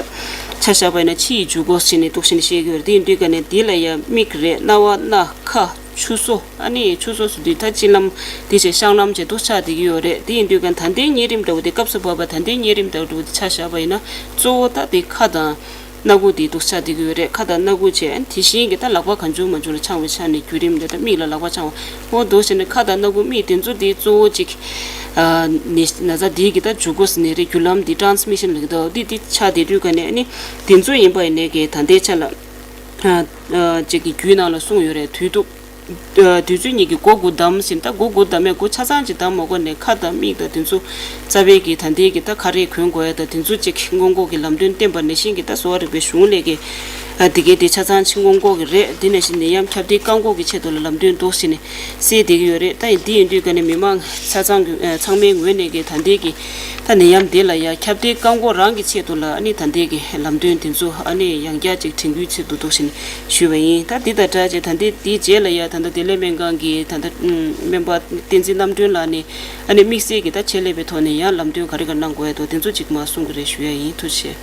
ཆ་བཞག་པ་ཡིན་ན་ཕྱི་ཡི་འཇུག་སྒོ་ཟེར་ནས་འདུག་བྱས་ནས་བཤད་ཀྱི་ཡོད་རེད། དེ་ཡིན་དུས་ག་ནས་འདི་ལ་ཡ་མིག་རེད། རྣ་བ། སྣ། ཁ། ཆུ་སོ། ཨ་ནི་ཆུ་སོ་ཟེར་དུས་ད་གཅིན་ལམ་དེ་བྱས་གཤང་ལམ་བྱས་འདུག་ཆགས་བསྡད་ཀྱི་ཡོད་རེད། དེ་ཡིན་དུས་ག་ད་ལྟའི་གཉན་རིམས་འདྲ་བོ་དེ་སྐབས་སུ་བབས་པ་ད་ལྟའི་གཉན་རིམས་འདྲ་བོ་དེ་ཆ་བཞག་པ་ཡིན་ན་གཙོ་བོ་ད་དེ་ཁ་དང་། སྣ་ཁུག་དེ་འདུག་ཆགས་བསྡད་ཀྱི་ཡོད་རེད། ཁ་དང་སྣ་ཁུག་བྱས། ཨ་ནི་དེ་བཞིན་གྱི་ད་ལག་པ་གང་བྱུང་མང་བྱུང་ལ་འཆང་བའི་ཆ་ནས་བརྒྱུད་རིམ་དེ་ད་མིག་ལ་ལག་པ་འཆང་བ་འོ་འདུག་བྱས་ནས་ཁ་དང་སྣ་ཁུག་མིག་དེ་ཚོ་དེ་གཙོ་བོ་གཅིག་ནད་ན་ཚ་འདིའི་གི་ད་འཇུག་སྒོ་ཟེར་ནས་རེད། རྒྱུ་ལམ་འདི་transmission ལབ་ཀྱི་འདུག་འདི་འདི་ཆགས་བསྡད་དུས་ག་ནས་ཨ་ནི་དེ་ཚོ་ཡིན་པ་ཡིན་ནའི་གི་ད་ལྟའི་ཆ་ལ་ཅིག་གི་རྒྱུད་ནང་ལ་གསུངས་ཡོད་རེད། དུས་དུ། དུས་ཚོད་གཉིས་ཀྱི་སྒོ་དགུ་བསྡམས་ཟིན། ད་སྒོ་དགུ་བསྡམས་མེད་སྒོ་ཆ་ཚང་ཅིག་བསྡམས་མ་དགོས་ནས་ཁ་དང་མིག་དང་དེ་ཚོ་རྩ་བའི་གི་ད་ལྟའི་གི་ད་ཁ་རས་གོན་དགོས་ཡ་ད་དེ་ཚོ་ཅིག་སྔོན་འགོག་གི་ལམ་སྟོན་བསྟན་པ་ནང་བཞིན་གི་ད་གསོ་བ་རིག་པའི་གཞུང་ལས་ཀྱི་དེ་གའི་དེ་ཆ་ཚང་ཅིག་སྔོན་འགོག་གི་རེད། དེ་ནང་བཞིན་ནད་ཡམས་ཁྱབ་གདལ་བཀག་འགོག་གི་ཆེད་དུ་ལ་ལམ་སྟོན་འདུག་ཟེར་ནས་གསལ་བསྡད་ཀྱི་ཡོད་རེད། ད་ཡིན་དེ་ཡིན་དུས་ག་ནས་མི་མང་ཆ་ཚང་གི་ཚང་མའི་ངོས་ནས་གི་ད་ལྟའི་གི་ད་ནད་ཡམས་དེ་ལ་ཡ་ཁྱབ་གདལ་བཀག་འགོག་རང་གི་ཆེད་དུ་ལ་ཨ་ནི་ད་ལྟའི་གི་ལམ་སྟོན་དེ་ཚོ་ཨ་ནི་ཡང་བསྐྱར་ཅིག་དྲན་སྐུལ་ཆེད་དུ་འདུག་ཟེར་ནས་ཞུས་པ་ཡིན། ད་འདི་དང་སྦྲགས་བྱས་ད་ལྟའི་དེའི་རྗེས་ལ་ཡ་ད་ལྟ་བདེ་ལེགས་སྨན་ཁང་གི་ད་ལྟ་སྨན་པ་བསྟན་འཛིན་རྣམ་གྲོལ་ལགས་ནས་ཨ་ནི་དམིགས་བསལ་གྱི་ད་ཆེད་ལས་པའི་ཐོག་ནས་ཡང་ལམ་སྟོན་ག་རེ་ག་གནང་དགོས་ཡ་འདུག་དེ་ཚོ་ཅིག་མར་གསུང་གི་རེད་ཞུ་ཡ་ཡིན། ཐུགས་རྗེ་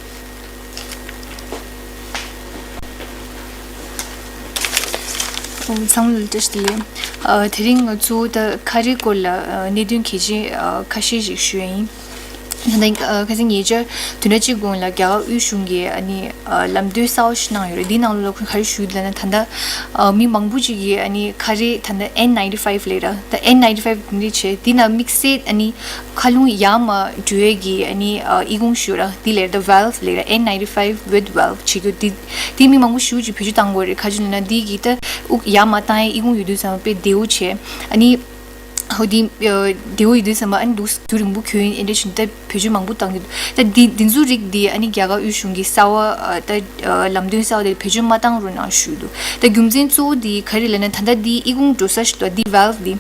ཆེ། ཚང་མ་ལ་བཀྲ་ཤིས་བདེ་ལེགས། ཨ། དེ་རིང་ང་ཚོ་ད་ཁ་རས་སྐོར་ལ་ཨ་གནད་དོན་གལ་ཆེན་ཨ་ཁ་ཤས་ཤིག་ཞུ་ཡ་ཡིན། ད་ལྟ་ཨ་ཁ་སང་ཉེ་ཆར་བདུན་ཕྲག་གཅིག་གོང་ལ་རྒྱ་གར་དབུས་གཞུང་གིས་ཨ་ནི་ཨ་ལམ་སྟོན་གསར་པ་ཞིག་གནང་ཡོད་རེད། འདིའི་ནང་ལོགས་ལ་ཁོས་ག་རེ་ཞུས་འདུག་ལབ་ན། ད་ལྟ་ཨ་མི་མང་པོ་ཅིག་གིས་ཨ་ནི་ཁ་རས་ད་ལྟ་ཨེན་ནའིན་ཊི་ཕའིབ་ལབ་ར། ད་ཨེན་ནའིན་ཊི་ཕའིབ་འདི་འདྲ་བྱས། འདི་ནང་དམིགས་བསལ་ཨ་ནི་མཁའ་རླུང་ཡར་མར་འགྲོ་ཡས་ཀྱི་ཨ་ནི་ཨ་ཨི་ཁུང་ཞུ་ར། འདི་ལབ་ར། ད་ཝལབ་ལབ་ར། ཨེན་ནའིན་ཊི་ཕའིབ་ཝིད་ཝལབ་བྱེད་རྒྱུ་འདི། འདི་མི་མང་པོ་ཞེ་པོ་ཅིག་བེད་སྤྱོད་བཏང་གི་ཡོད་རེད། ག་རེ་བྱས་ལབ་ན་འདི་གི་ད་དབུགས་ཡར་མར་བཏང་ཡས་ཨི་ཁུང་ཡོད་དུས་ཙམ་པ་དཔེ་བདེ་པོ་བྱས། ཨ་ནི་ཧོ་འདི་ཨ་བདེ་པོ་ཡོད་དུས་ཙམ་པ་ཨ་ནི་འདུག་རྒྱུན་རིང་པོ་གྱོན་ཨེ་འདྲ་བྱས་ནས་ད་བེད་སྤྱོད་མང་པོ་བཏང་གི་འདུག་ད་འདི་འདི་ཚོའི་རིགས་འདི་ཨ་ནི་རྒྱ་གར་དབུས་གཞུང་གི་གསར་པ་ཨ་ད་ཨ་ལམ་སྟོན་གསར་པ་དེ་བེད་སྤྱོད་མ་བཏང་རོགས་གནང་ཞུས་འདུག་ད་རྒྱུ་མཚན་གཙོ་བོ་འདི་ག་རེ་ལབ་ན། ད་ལྟ་འདི་ཨི་ཁུང་འགྲོ་ས་ཞིག་འདུག་འདི་ཝལབ་འདི།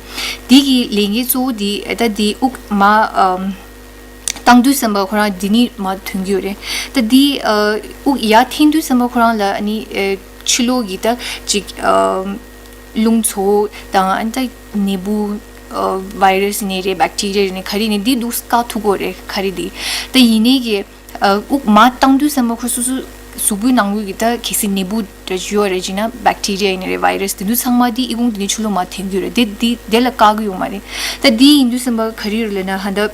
འདི་གི་ལས་འགན་གཙོ་བོ་འདི་ཨ་ད་འདི་དབུགས་མར་ཨམ་བཏང་དུས་ཙམ་པ་ཁོ་རང་འདི་ནས་མར་ཐོན་གྱི་ཡོད་རེད། ད་འདི་ཨ་དབུགས་ཡར་འཐེན་དུས་ཙམ་པ་ཁོ་རང་ལ་ཨ་ནི་ཨ་ཕྱི་ལོགས་ཀྱི་ད་ཅིག་ཨ་རླུང་ཚོ་དང་ཨ་ནི་ད་ནད་འབུ་ཨ་ཝའི་རས་ནས་རེད། བེག་ཊི་རི་ཡ་ནས་ག་རེ་ནས་འདི་འདུག་བཀག་ཐུབ་ཀྱི་ཡོད་རེད། ག་རེ་འདི་ད་ཡིན་ནའི་གི་ཨ་དབུགས་མར་བཏང་དུས་ཙམ་པ་ཁོ་སོ་སོ་ གཟུགས་པོའི་ནང་ལོགས་ཀྱི་ད་གལ་སྲིད་ནད་འབུ་འདྲ་ཅིག་ཡོད་རེད་ཅེ་ན། བེག་ཊི་རི་ཡ་ཡིན་ན་རེད། བྷའི་རས་དེ་ཚོ་ཚང་མ་དེ་ཨི་ཁུང་དེ་ནས་ཕྱི་ལོགས་མར་ཐོན་གྱི་ཡོད་རེད། དེ་དེ་དེ་ལ་བཀག་གི་ཡོད་མ་རེད། ད་དེ་ཡིན་དུས་ཙམ་པ་ག་རེ་ཡོད་རེད་ལབ་ན། ཧ་ད་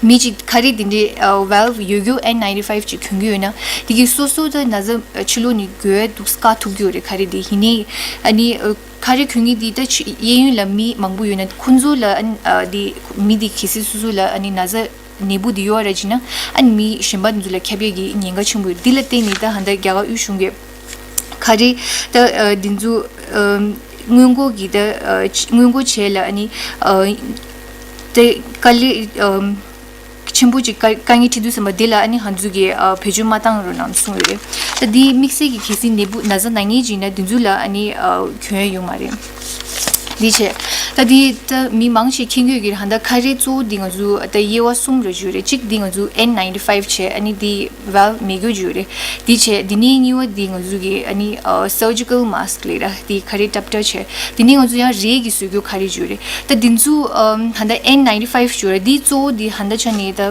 མི་གཅིག་ཁ་རས་དེ་འདྲའི་ཝེལ་ཡོད་རྒྱུ་ཨེན་ནའིན་ཊི་ཕའིབ་ཅིག་གྱོན་གྱི་ཡོད་ན། དེ་གིས་སོ་སོ་ད་ན་ཚ་ཕྱི་ལོགས་ནས་འགོས་འདུག་བཀག་ཐུབ་ཀྱི་ཡོད་རེད། ཁ་རས་དེ་ཡིན་ནའི་ཨ་ནི་ཁ་རས་གྱོན་མཁན་དེ་ད་ཕྱི་གཡས་གཡོན་ལ་མི་མང་པོ་ཡོད་ན། ཁོ་ཚོ་ལ་ཨ་ནི་དེ་མི་དེ་གལ་སྲིད་སོ་སོ་ལ་ཨ་ནི་ན་ཚ་ནད་འབུ་འདི་ཡོད་རེད་ཅེ་ན། ཨ་ནི་མི་གཞན་པ་དེ་ཚོ་ལ་ཁྱབ་ཡས་ཀྱི་ཉེན་ཁ་ཆེན་པོ་ཡོད། འདི་ལ་བརྟེན་ནས་ད་ཧ་ད་རྒྱ་གར་དབུས་གཞུང་གིས་ཁ་རས་ད་ཨ་འདི་ཚོ་ཨ་སྔོན་འགོག་གི་ད་ཨ་སྔོན་འགོག་བྱེད་ལ་ཨ་ནི་ཨ་དེ་དཀའ་ལས་ཨ་ཆེན་པོ་ཅིག་དཀའ་དཀའ་ངལ་འཕྲད་དུས་ཙམ་པ་དེ་ལ་ཨ་ནི་ང་ཚོ་གིས་ཨ་བེད་སྤྱོད་མ་བཏང་རོགས་གནང་གསུངས་ཡོད་རེད། ད་འདི་དམིགས་བསལ་གྱི་གལ་སྲིད་ནད་འབུ་ན་ཚ་ན་མཁན་ཅིག་ཡིན་ན་དེ་ཚོ་ལ་ཨ་ནི་ཨ་གྱོན་ཡས་ཡོད་མ་རེད། འདི་བྱས། ད་འདི་ད་མི་མང་ཆེ་མཁྱེན་གྱི་ཡོད་ཀྱི་རེད། ཧ་ད་ཁ་རས་གཙོ་བོ་འདི་ང་ཚོ་ད་དབྱེ་བ་གསུམ་རེ་ཡོད་རེད། གཅིག་འདི་ང་ཚོ་ཨེན་ནའིན་ཊི་ཕའིབ་བྱས། ཨ་ནི་འདི་ཝེལ་མེད་རྒྱུ་ཅིག་ཡོད་རེད། འདི་བྱས། འདི་ནས་གཉིས་པ་འདི་ང་ཚོ་གི་ཨ་ནི་ཨ་སར་ཇི་ཀལ་མཱ་སི་ཀི་ལབ་ར། འདི་ཁ་རས་ཊབ་ཊ་བྱས། འདི་ནས་ང་ཚོ་ཡང་རས་ཀྱིས་བཟོ་རྒྱུ་ཁ་རས་ཅིག་ཡོད་རེད། ད་འདི་ཚོ་ཨམ་ད་ལྟ་ཨེན་ནའིན་ཊི་ཕའིབ་ཅིག་ཡོད་རེད། འདི་གཙོ་བོ་འདི་ཧ་ད་ཆ་ནས་ད་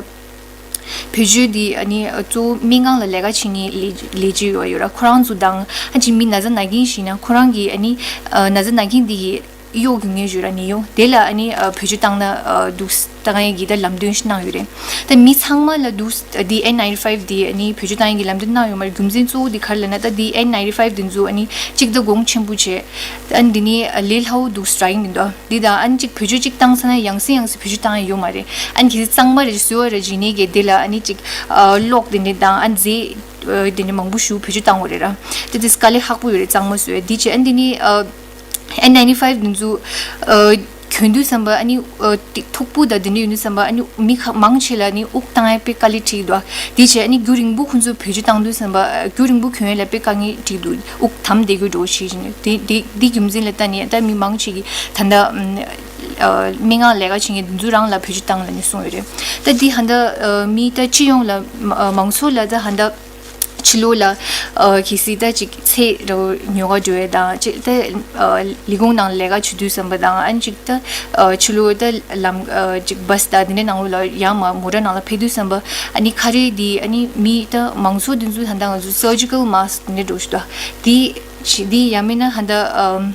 བེད་སྤྱོད་འདི་ཨ་ནི་གཙོ་བོ་སྨན་ཁང་ལ་ལས་ཀ་བྱེད་མཁན་ལས་ལས་བྱེད་ཡོད་ཡོད་ར། ཁོ་རང་ཚོ་དང་ཨ་ཅིག་མི་ན་ཚ་ན་མཁན་ཞིག་ན་ཁོ་རང་གིས་ཨ་ནི་ཨ་ན་ཚ་ན་མཁན་འདི་གི་གཡོག་གི་ངོས་ཞུ་ར་ནི་ཡོང་དེ་ལ་ཨ་ནི་ཨ་བེད་སྤྱོད་བཏང་ན་ཨ་འདུག་བཏང་ཡས་ཀྱི་ད་ལམ་སྟོན་ཞིག་གནང་ཡོད་རེད། ད་མི་ཚང་མ་ལ་འདུག་འདི་ཨེན་ནའིན་ཊི་ཕའིབ་འདི་ཨ་ནི་བེད་སྤྱོད་བཏང་ཡས་ཀྱི་ལམ་སྟོན་གནང་ཡོད་མ་རེད། རྒྱུ་མཚན་གཙོ་བོ་འདི་ག་རེ་ལབ་ན། ད་འདི་ཨེན་ནའིན་ཊི་ཕའིབ་འདི་ཚོ་ཨ་ནི་གཅིག་ད་གོང་ཆེན་པོ་བྱས། ཨ་ནི་འདི་ནི་ལས་སླ་བོ་འདུག་དྲག་གི་མི་འདུག་འདི་དང་ཨ་ནི་གཅིག་བེད་སྤྱོད་གཅིག་བཏང་ཚར་ན་ཡང་སེ་ཡང་སེ་བེད་སྤྱོད་བཏང་ཡས་ཡོད་མ་རེད། ཨ་ནི་གལ་སྲིད་གཙང་མ་རེ་བཟོས་པ་རེ་བྱས་ནས་གི་དེ་ལ་ཨ་ནི་གཅིག་ཨ་གློག་དེ་འདྲ་དང་ཨ་ནི་རྫས་ཨ་དེ་འདྲ་མང་པོ་ཞིག་བེད་སྤྱོད་བཏང་དགོས་རེད་ར། དེ་དེ་དཀའ་ལས་ཁག་པོ་ཡོད་རེད། གཙང་མ་བཟོས་ཡས་འདི་བྱས། ཨ་ནི་འདི་ནི་ཨ་ཨེན་ནའིན་ཊི་ཕའིབ་འདི་ཚོ་ཨ་གྱོན་དུས་ཙམ་པ་ཨ་ནི་ཨ་ཏི་མཐུག་པོ་དང་དེ་འདྲ་ཡོད་དུས་ཙམ་པ་ཨ་ནི་མི་ཁ་མང་ཆེ་ལ་ནི་དབུགས་བཏང་ཡས་དཔེ་དཀའ་ལས་འཕྲད་ཀྱི་འདུག་དེ་བྱས་ཨ་ནི་རྒྱུན་རིང་པོ་ཁོང་ཚོ་བེད་སྤྱོད་བཏང་དུས་ཙམ་པ་ཨ་རྒྱུན་རིང་པོ་གྱོན་ཡས་ལ་དཔེ་དཀའ་ངལ་འཕྲད་ཀྱི་འདུག་དབུགས་དམ་བསྡད་ཀྱི་འགྲོ་བྱེད་བཞིན་དེ་དེ་དེ་རྒྱུ་མཚན་ལ་ལྟ་ནས་ད་མི་མང་ཆེ་གིས་ད་ལྟ་ཨ་སྨན་ཁང་ལས་ཀ་བྱེད་མཁན་དེ་ཚོ་རང་ལ་བེད་སྤྱོད་བཏང་ལབ་ནས་གསུངས་ཡོད་རེད། ད་འདི་ཧ་ད་ཨ་མི་ད་སྤྱི་ཡོངས་ལ་མ་ཨ་མང་ཚོགས་ལ་ད་ཧ་ད་ཕྱི་ལོགས་ལ་ཨ་གལ་སྲིད་ད་ཅིག་ཚེ་རབས་ཉོ་ག་འགྲོ་ཡས་དང་ཅིག་ད་ཨ་ལས་ཁུངས་ནང་ལས་ཀ་བྱེད་དུས་ཙམ་པ་དང་ཨ་ནི་ཅིག་ད་ཨ་ཕྱི་ལོགས་ད་ལམ་ཨ་ཅིག་བྷ་སི་ད་དེ་འདྲའི་ནང་ལོགས་ལ་ཡར་མར་མོ་ཊ་ནང་ལ་ཕེབས་དུས་ཙམ་པ་ཨ་ནི་ཁ་རས་འདི་ཨ་ནི་མི་ད་མང་ཚོགས་འདི་ཚོ་ད་ལྟ་ང་ཚོ་སར་ཇི་ཀལ་མཱ་སི་ཀི་དེ་འདྲ་འགྲོ་བཞིན་འདུག་འདི་ཅི་འདི་ཡང་མིན་ན་ཧ་ད་ཨམ།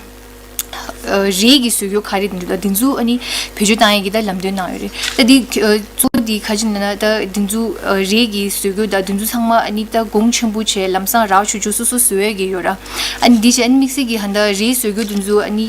ཨ་རས་ཀྱིས་བཟོས་རྒྱུ་ཁ་རས་དེ་འདྲ་དང་དེ་ཚོ་ཨ་ནི་བེད་སྤྱོད་བཏང་ཡས་ཀྱི་ད་ལམ་སྟོན་གནང་ཡོད་རེད། ད་འདི་ཨ་གཙོ་བོ་འདི་ག་རེ་ཡིན་ན་ད་དེ་ཚོ་ཨ་རས་ཀྱིས་བཟོས་རྒྱུ་ད་དེ་ཚོ་ཚང་མ་ཨ་ནི་ད་གོང་ཆེན་པོ་བྱས་ལམ་སང་རག་ཆོག་ཆོག་སོ་སོ་བཟོ་ཡས་ཀྱི་ཡོད་ར། ཨ་ནི་འདི་བྱས་ཨ་ནི་དམིགས་བསལ་གྱི་ཧ་ད་རས་བཟོ་རྒྱུ་དེ་ཚོ་ཨ་ནི་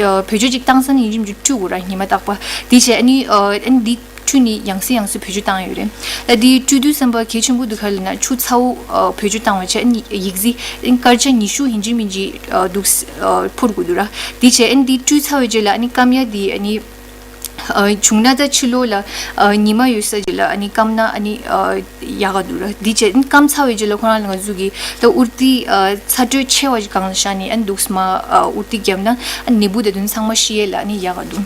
ཨ་བེད་སྤྱོད་ཅིག་བཏང་ཚར་ན་ཡིན་གཅིག་མིན་གཅིག་བཀྲུ་དགོས་ར་ཉི་མ་རྟག་པར། འདི་བྱས་ཨ་ནི་ཨ་ཨ་ནི་འདི་བཀྲུས་ནས་ཡང་སེ་ཡང་སེ་བེད་སྤྱོད་བཏང་ཡོད་རེད། ད་འདི་བཀྲུས་དུས་ཙམ་པ་གལ་ཆེན་པོ་འདི་ག་རེ་ལབ་ན་ཆུ་ཚ་བོ་ཨ་བེད་སྤྱོད་བཏང་བ་བྱས་ཨ་ནི་ཡིག་རྩིས་ཨ་ནི་སྐར་ཆ་ཉི་ཤུ་ཡིན་གཅིག་མིན་གཅིག་ཨ་འདུག་སེ་ཨ་འཕུར་དགོས་འདུག་ར། འདི་བྱས་ཨ་ནི་འདི་བཀྲུས་ཚར་བའི་རྗེས་ལ་ཨ་ནི་སྐམ་ཡས་འདི་ཨ་ནི་ཨ་བྱུང་ན་ད་ཕྱི་ལོགས་ལ་ཨ་ཉི་མ་ཡོད་ས་ཅིག་ལ་ཨ་ནི་སྐམ་ན་ཨ་ནི་ཨ་ཡག་ག་འདུག་ར། འདི་བྱས་ཨ་ནི་སྐམ་ཚར་བའི་རྗེས་ལ་ཁོ་རང་ལ་ང་ཚོ་གིས་ད་ཨུར་ཏི་ཨ་ཚ་དྲོད་ཆེ་བ་ཞིག་སྒང་ལ་བཞག་ནས་ཨ་ནི་འདུག་སེ་མར་ཨ་ཨུར་ཏི་བརྒྱབ་ན་ཨ་ནི་ནད་འབུ་དེ་དོན་ཚང་མ་ཤི་ཡས་ལ་ཨ་ནི་ཡག་ག་འདུག་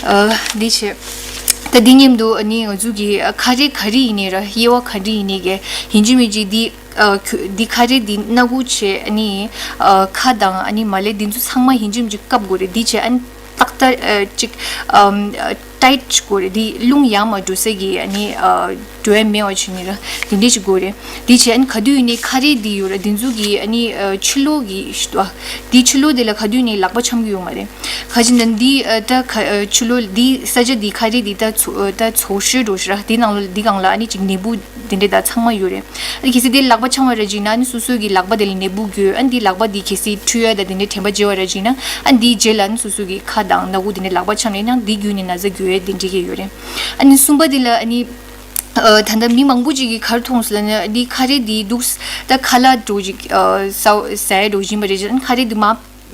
ཨ་འདི་བྱས། ད་འདི་མཉམ་དུ་ཨ་ནི་ང་ཚོ་གི་ཨ་ཁ་རས་ག་རེ་ཡིན་ནའི་ར་དབྱེ་བ་ག་རེ་ཡིན་ནའི་གི་ཡིན་གཅིག་མིན་གཅིག་འདི་ཨ་ཁུ་འདི་ཁ་རས་འདི་སྣ་ཁུག་བྱས་ཨ་ནི་ཨ་ཁ་དང་ཨ་ནི་མ་ལེ་འདི་ཚོ་ཚང་མ་ཡིན་གཅིག་མིན་གཅིག་བཀབ་དགོས་རེད། འདི་བྱས་ཨ་ནི་ཏག་ཏག་ཨ་ཅིག་ཨམ་ཨ་ཊའིཊ་དགོས་རེད། འདི་རླུང་ཡར་མར་འགྲོ་ས་གི་ཨ་ནི་ཨ་འགྲོ་ཡ་མེད་པ་བྱས་ནི་ར་འདི་འདྲས་ཅིག་དགོས་རེད། འདི་བྱས་ཨ་ནི་ག་དུས་ཡིན་ནའི་ཁ་རས་འདི་ཡོད་ར་འདི་ཚོ་གི་ཨ་ནི་ཨ་ཕྱི་ལོགས་གི་ཞུ་དོ་འདི་ཕྱི་ལོགས་འདི་ལ་ག་དུས་ཡིན་ནའི་ལག་པ་འཆང་གི་ཡོད་མ་རེད། ཁ་ཅིག་ན་འདི་ཨ་ད་ཁ་ཨ་ཕྱི་ལོགས་འདི་ས་ཆ་འདི་ཁ་རས་འདི་ད་ཚོ་ཨ་ད་ཚོ་ཤོས་འགྲོ་ཤི་ར་འདི་ནང་ལོགས་འདི་སྒང་ལ་ཨ་ནི་ཅིག་ནད་འབུ་འདི་འདྲས་ད་ཚང་མ་ཡོད་རེད། ཨ་ནི་གལ་སྲིད་འདི་ལག་པ་འཆང་བ་ར་ཅིག་ན་ཨ་ནི་སོ་སོ་གི་ལག་པ་དེ་ལ་ནད་འབུ་འགོས་ཨ་ནི་འདི་ལག་པ་འདི་གལ་སྲིད་འཁྲུ་ཡ་ད་འདི་འདྲས་དྲན་པ་བརྗེད་བ་ར་ཅིག་ན་ཨ་ནི་འདིའི་རྗེས་ལ་ཨ་ནི་སོ་སོ་གི་ཁ་དང་སྣ་ཁུག་འདི་འདྲས་ལག་པ་འཆང་ལས་ན་འདི་བརྒྱུད་ནས་ན་ཚ་འགོས་ཡ་འདི་འདྲས་ཀྱི་ཡོད་རེད། ཨ་ནི་གསུམ་པ་འདི་ལ་ཨ་ནི་ཨ་ད་ལྟ་མི་མང་པོ་ཅིག་གིས་ག་རེ་མཐོང་སོང་ལབ་ན་འདི་ཁ་རས་འདི་འདུག་སེ་ད་ཁ་ལག་འདྲ་ཅིག་ཨ་ཟ་ཟ་ཡ་འདྲ་ཅིག་ཡིན་པ་རེད། ཨ་ནི་ཁ་རས་འདི་མ་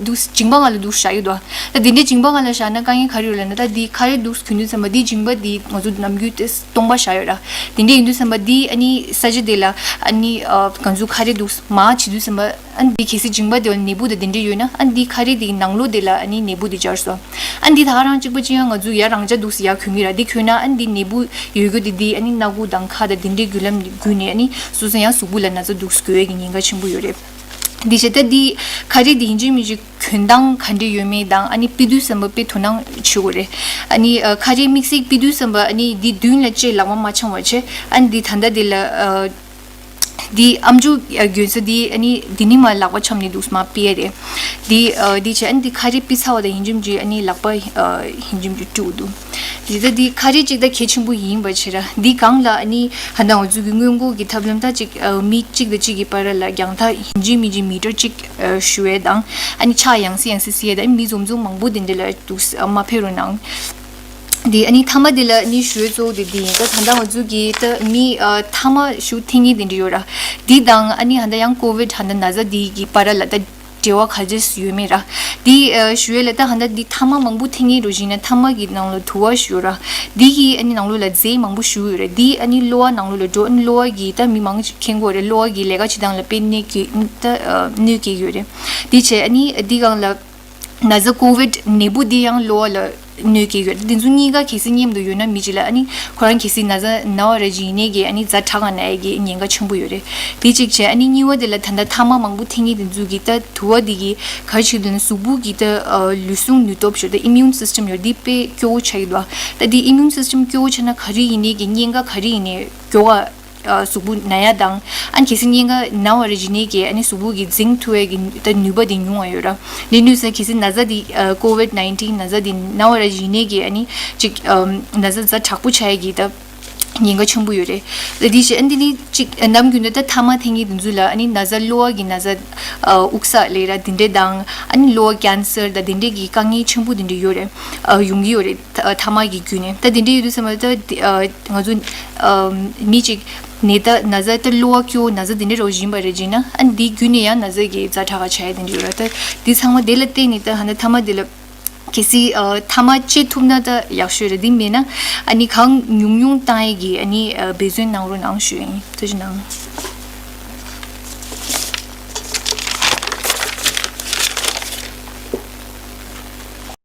འདུག་སེ་མཇིང་པ་སྒང་ལ་འདུག་སེ་བཞག་ཡོད་དོ། ད་འདི་འདྲའི་མཇིང་པ་སྒང་ལ་བཞག་ན་དཀའ་ངལ་ག་རེ་ཡོད་ལབ་ན་ད་འདི་ཁ་རས་འདུག་སེ་གྱོན་དུས་ཙམ་པ་འདི་མཇིང་པ་འདི་ང་ཚོ་ནམ་རྒྱུན་དེ་སྟོང་པ་བཞག་ཡོད་ར། འདི་འདྲ་ཡིན་དུས་ཙམ་པ་འདི་ཨ་ནི་ས་ཆ་དེ་ལ་ཨ་ནི་ཨ་ང་ཚོ་ཁ་རས་འདུག་སེ་མར་བྱེད་དུས་ཙམ་པ་ཨ་ནི་འདི་གལ་སྲིད་མཇིང་པ་དེ་ལ་ནད་འབུ་དང་འདི་འདྲ་ཡོད་ན་ཨ་ནི་འདི་ཁ་རས་དེ་གི་ནང་ལོགས་དེ་ལ་ཨ་ནི་ནད་འབུ་དེ་འབྱར་སོང་། ཨ་ནི་འདི་ད་ག་རང་གཅིག་པ་གཅིག་ཡང་ང་ཚོ་ཡ་རང་འཇགས་འདུག་སེ་ཡ་གྱོན་གྱི་ར། འདི་གྱོན་ན་ཨ་ནི་འདི་ནད་འབུ་ཡོད་རྒྱུ་དེ་འདི་ཨ་ནི་སྣ་ཁུག་དང་ཁ་དང་འདི་འདྲའི་བརྒྱུད་ལམ་བརྒྱུད་ནས་ཨ་ནི་སོ་སོ་ཡང་གཟུགས་པོ་ལ་ན་ཚ་འདུག་སེ་འགོས་ཡས་ཀྱི་ཉེན་ཁ་ཆེན་པོ་ཡོད་རེད། འདི་བྱས་ད་འདི་ཁ་རས་འདི་ཡིན་གཅིག་མིན་གཅིག་གྱོན་སྟངས་ག་འདྲ་ཡོད་མེད་དང་ཨ་ནི་ཕུད་དུས་ཙམ་པ་དཔེ་དོ་སྣང་བྱེད་དགོས་རེད། ཨ་ནི་ཨ་ཁ་རས་དམིགས་བསལ་ཕུད་དུས་ཙམ་པ་ཨ་ནི་འདི་མདུན་ལ་ཅིག་ལག་པ་མ་འཆང་བ་བྱས་ཨ་ནི་འདི་ད་ལྟ་འདི་ལ་ཨ་ འདི་ཨམ་ཅོག་གྱོན་ས་འདི་ཨ་ནི་འདི་ནི་མ་ལག་པ་འཆམ་ནས་འདུག་མ་ཕྱིས་རེད། འདི་འདི་བྱས་ཨ་ནི་འདི་ཁ་རས་ཕྱིས་ཚར་བ་དང་ཡིན་གཅིག་མིན་གཅིག་ཨ་ནི་ལག་པ་ཡིན་གཅིག་མིན་གཅིག་བཀྲུས་འདུག་འདི་ད་འདི་ཁ་རས་གཅིག་ད་གལ་ཆེན་པོ་ཡིན་པ་བྱས་ར། འདི་སྒང་ལ་ཨ་ནི་ཧ་ད་ང་ཚོ་གི་སྔོན་འགོག་གི་ཐབས་ལམ་ད་གཅིག་མི་གཅིག་དང་གཅིག་གི་བར་ལ་རྒྱང་ཐག་ཡིན་གཅིག་མིན་གཅིག་མི་ཊར་གཅིག་བཞུགས་ཡས་དང་ཨ་ནི་ཕྱག་ཡང་སེ་ཡང་སེ་བྱས་ཡས་དང་མི་འཛོམས་འཛོམས་མང་པོ་དེ་འདྲ་ལ་འདུག་མ་ཕེབས་རོགས་གནང་། འདི་ཨ་ནི་མཐའ་མ་འདི་ལ་ཨ་ནི་ཞུ་ཡས་གཙོ་བོ་དེ་འདི་ཡིན། ད་ད་ལྟ་ང་ཚོ་གི་ད་མི་ཨ་མཐའ་མ་ཞུ་འཐེན་མཁན་དེ་འདྲ་ཡོད་ར། འདི་དང་ཨ་ནི་ཧ་ད་ཡང་ཀོ་བིད་ཧ་ད་ན་ཚ་འདི་གི་བར་ལ་ད་འབྲེལ་བ་ག་ཅི་ཡོད་མེད་ར། འདི་ཨ་ཞུ་ཡས་ལ་ད་ཧ་ད་འདི་མཐའ་མ་མང་པོ་འཐེན་མཁན་འདྲ་ཞིག་ན་མཐའ་མ་གི་ནང་ལ་དུ་བ་ཞུ་ར། འདི་གི་ཨ་ནི་ནང་ལོགས་ལ་རྫས་མང་པོ་ཞུ་ཡོད་ར། འདི་ཨ་ནི་གློ་བ་ནང་ལོགས་ལ་འགྲོ་ཨ་ནི་གློ་བ་གི་ད་མི་མང་ཅིག་མཁྱེན་གོ་རེད། གློ་བ་གི་ལས་ཀ་བྱེད་སྟངས་ལ་དཔེ་གནོད་སྐྱེལ་ད་ཨ་གནོད་སྐྱེལ་ཡོད་རེད། འདི་བྱས་ཨ་ནི་འདི་སྒང་ལ། ན་ཚ་ཀོ་བིད་ནད་འབུ་འདི་ཡང་གློ་བ་ལ་གནོད་ཀྱི་ཡོད། འདི་ཚོ་གཉིས་ཀ་གལ་སྲིད་མཉམ་དུ་ཡོད་ན་མི་གཅིག་ལ་ཨ་ནི་ཁོ་རང་གལ་སྲིད་ན་ཚ་ན་བ་ར་ཅིག་ཡིན་ནའི་གི་ཨ་ནི་ཛ་དྲག་ག་ན་ཡས་ཀྱི་ཉེན་ཁ་ཆེན་པོ་ཡོད་རེད། དེ་གཅིག་བྱས་ཨ་ནི་གཉིས་པ་དེ་ལ་ད་ལྟ་ཐ་མག་མང་པོ་འཐེན་མཁན་དེ་ཚོ་གི་ད་དུ་བ་འདི་གི་ག་རེ་བྱེད་འདུག་ན་གཟུགས་པོ་གི་ད་ལུས་ཟུངས་ནུས་སྟོབས་ཞུ་ད་ཨི་མིའུན་སིས་ཊམ་ཡོད་འདི་དཔེ་སྐྱོ་བོ་ཆགས་ཀྱི་འདུག་ད་འདི་ཨི་མིའུན་སིས་ཊམ་སྐྱོ་བོ་ཆགས་ན་ག་རེ་ཡིན་ནའི་གི་ཉེན་ཁ་ག་རེ་ཡིན་ནའི་མགྱོགས་ག་གཟུགས་པོ་ན་ཡ་དང་ཨ་ནི་གལ་སྲིད་ཉེན་ཁ་ན་བ་རེ་བྱེད་ནས་ཀྱི་ཨ་ནི་གཟུགས་པོ་གི་འཛིང་ཐུབ་ཡ་གི་ད་ནུས་པ་དེ་ཉུང་བ་ཡོད་ར། འདི་ནུས་ས་གལ་སྲིད་ན་ཚ་འདི་ཀོ་བིད་ནའིན་ཊིན་ན་ཚ་འདི་ན་བ་རེ་བྱེད་ནས་ཀྱི་ཨ་ནི་ཅིག་ན་ཚ་ཛ་དྲག་པོ་ཆགས་ཡ་གི་ད་ཉེན་ཁ་ཆེན་པོ་ཡོད་རེད། ད་འདི་ཞེ་ཨ་འདི་ནི་ཅིག་ནམ་རྒྱུན་དུ་ད་ཐ་མག་འཐེན་མཁན་དེ་ཚོ་ལ་ཨ་ནི་ན་ཚ་གློ་བ་གི་ན་ཚ་དབུགས་བསགས་ལས་ར་དེ་འདྲས་དང་ཨ་ནི་གློ་བ་ཀན་སར་ད་དེ་འདྲས་ཀྱི་དཀའ་ངལ་ཆེན་པོ་དེ་འདྲས་ཡོད་རེད། ཡོང་གི་ཡོད་རེད། ཐ་མག་གི་བརྒྱུད་ནས་ད་དེ་འདྲ་ཡོད་དུས་ཙམ་པ་ད་དེ་ང་ཚོ་མི་གཅིག་ནད་ད་ན་ཚ་ད་གློ་བ་སྐྱོ་ན་ཚ་དེ་འདྲ་རོ་བཞིན་པ་རེད་ཅེ་ན་ཨ་འདི་བརྒྱུད་ནས་ཡང་ན་ཚ་གི་ཛ་དྲག་ག་ཆགས་ཡ་དེ་འདྲ་ཡོད་ར། ད་དེ་ཚང་མ་དེ་ལ་བརྟེན་ནས་ད་ཧ་ན་ཐ་མག་དེ་ལ་གལ་སྲིད་ཐ་མག་བཅད་ཐུབ་ན་ད་ཡག་ཤོས་རེད། དེ་མེད་ན་ཨ་ནི་གང་ཉུང་ཉུང་བཏང་ཡས་ཀྱི་ཨ་ནི་འབད་བརྩོན་གནང་རོགས་གནང་ཞུ་ཡ་ཡིན། ཐུགས་རྗེ་གནང་།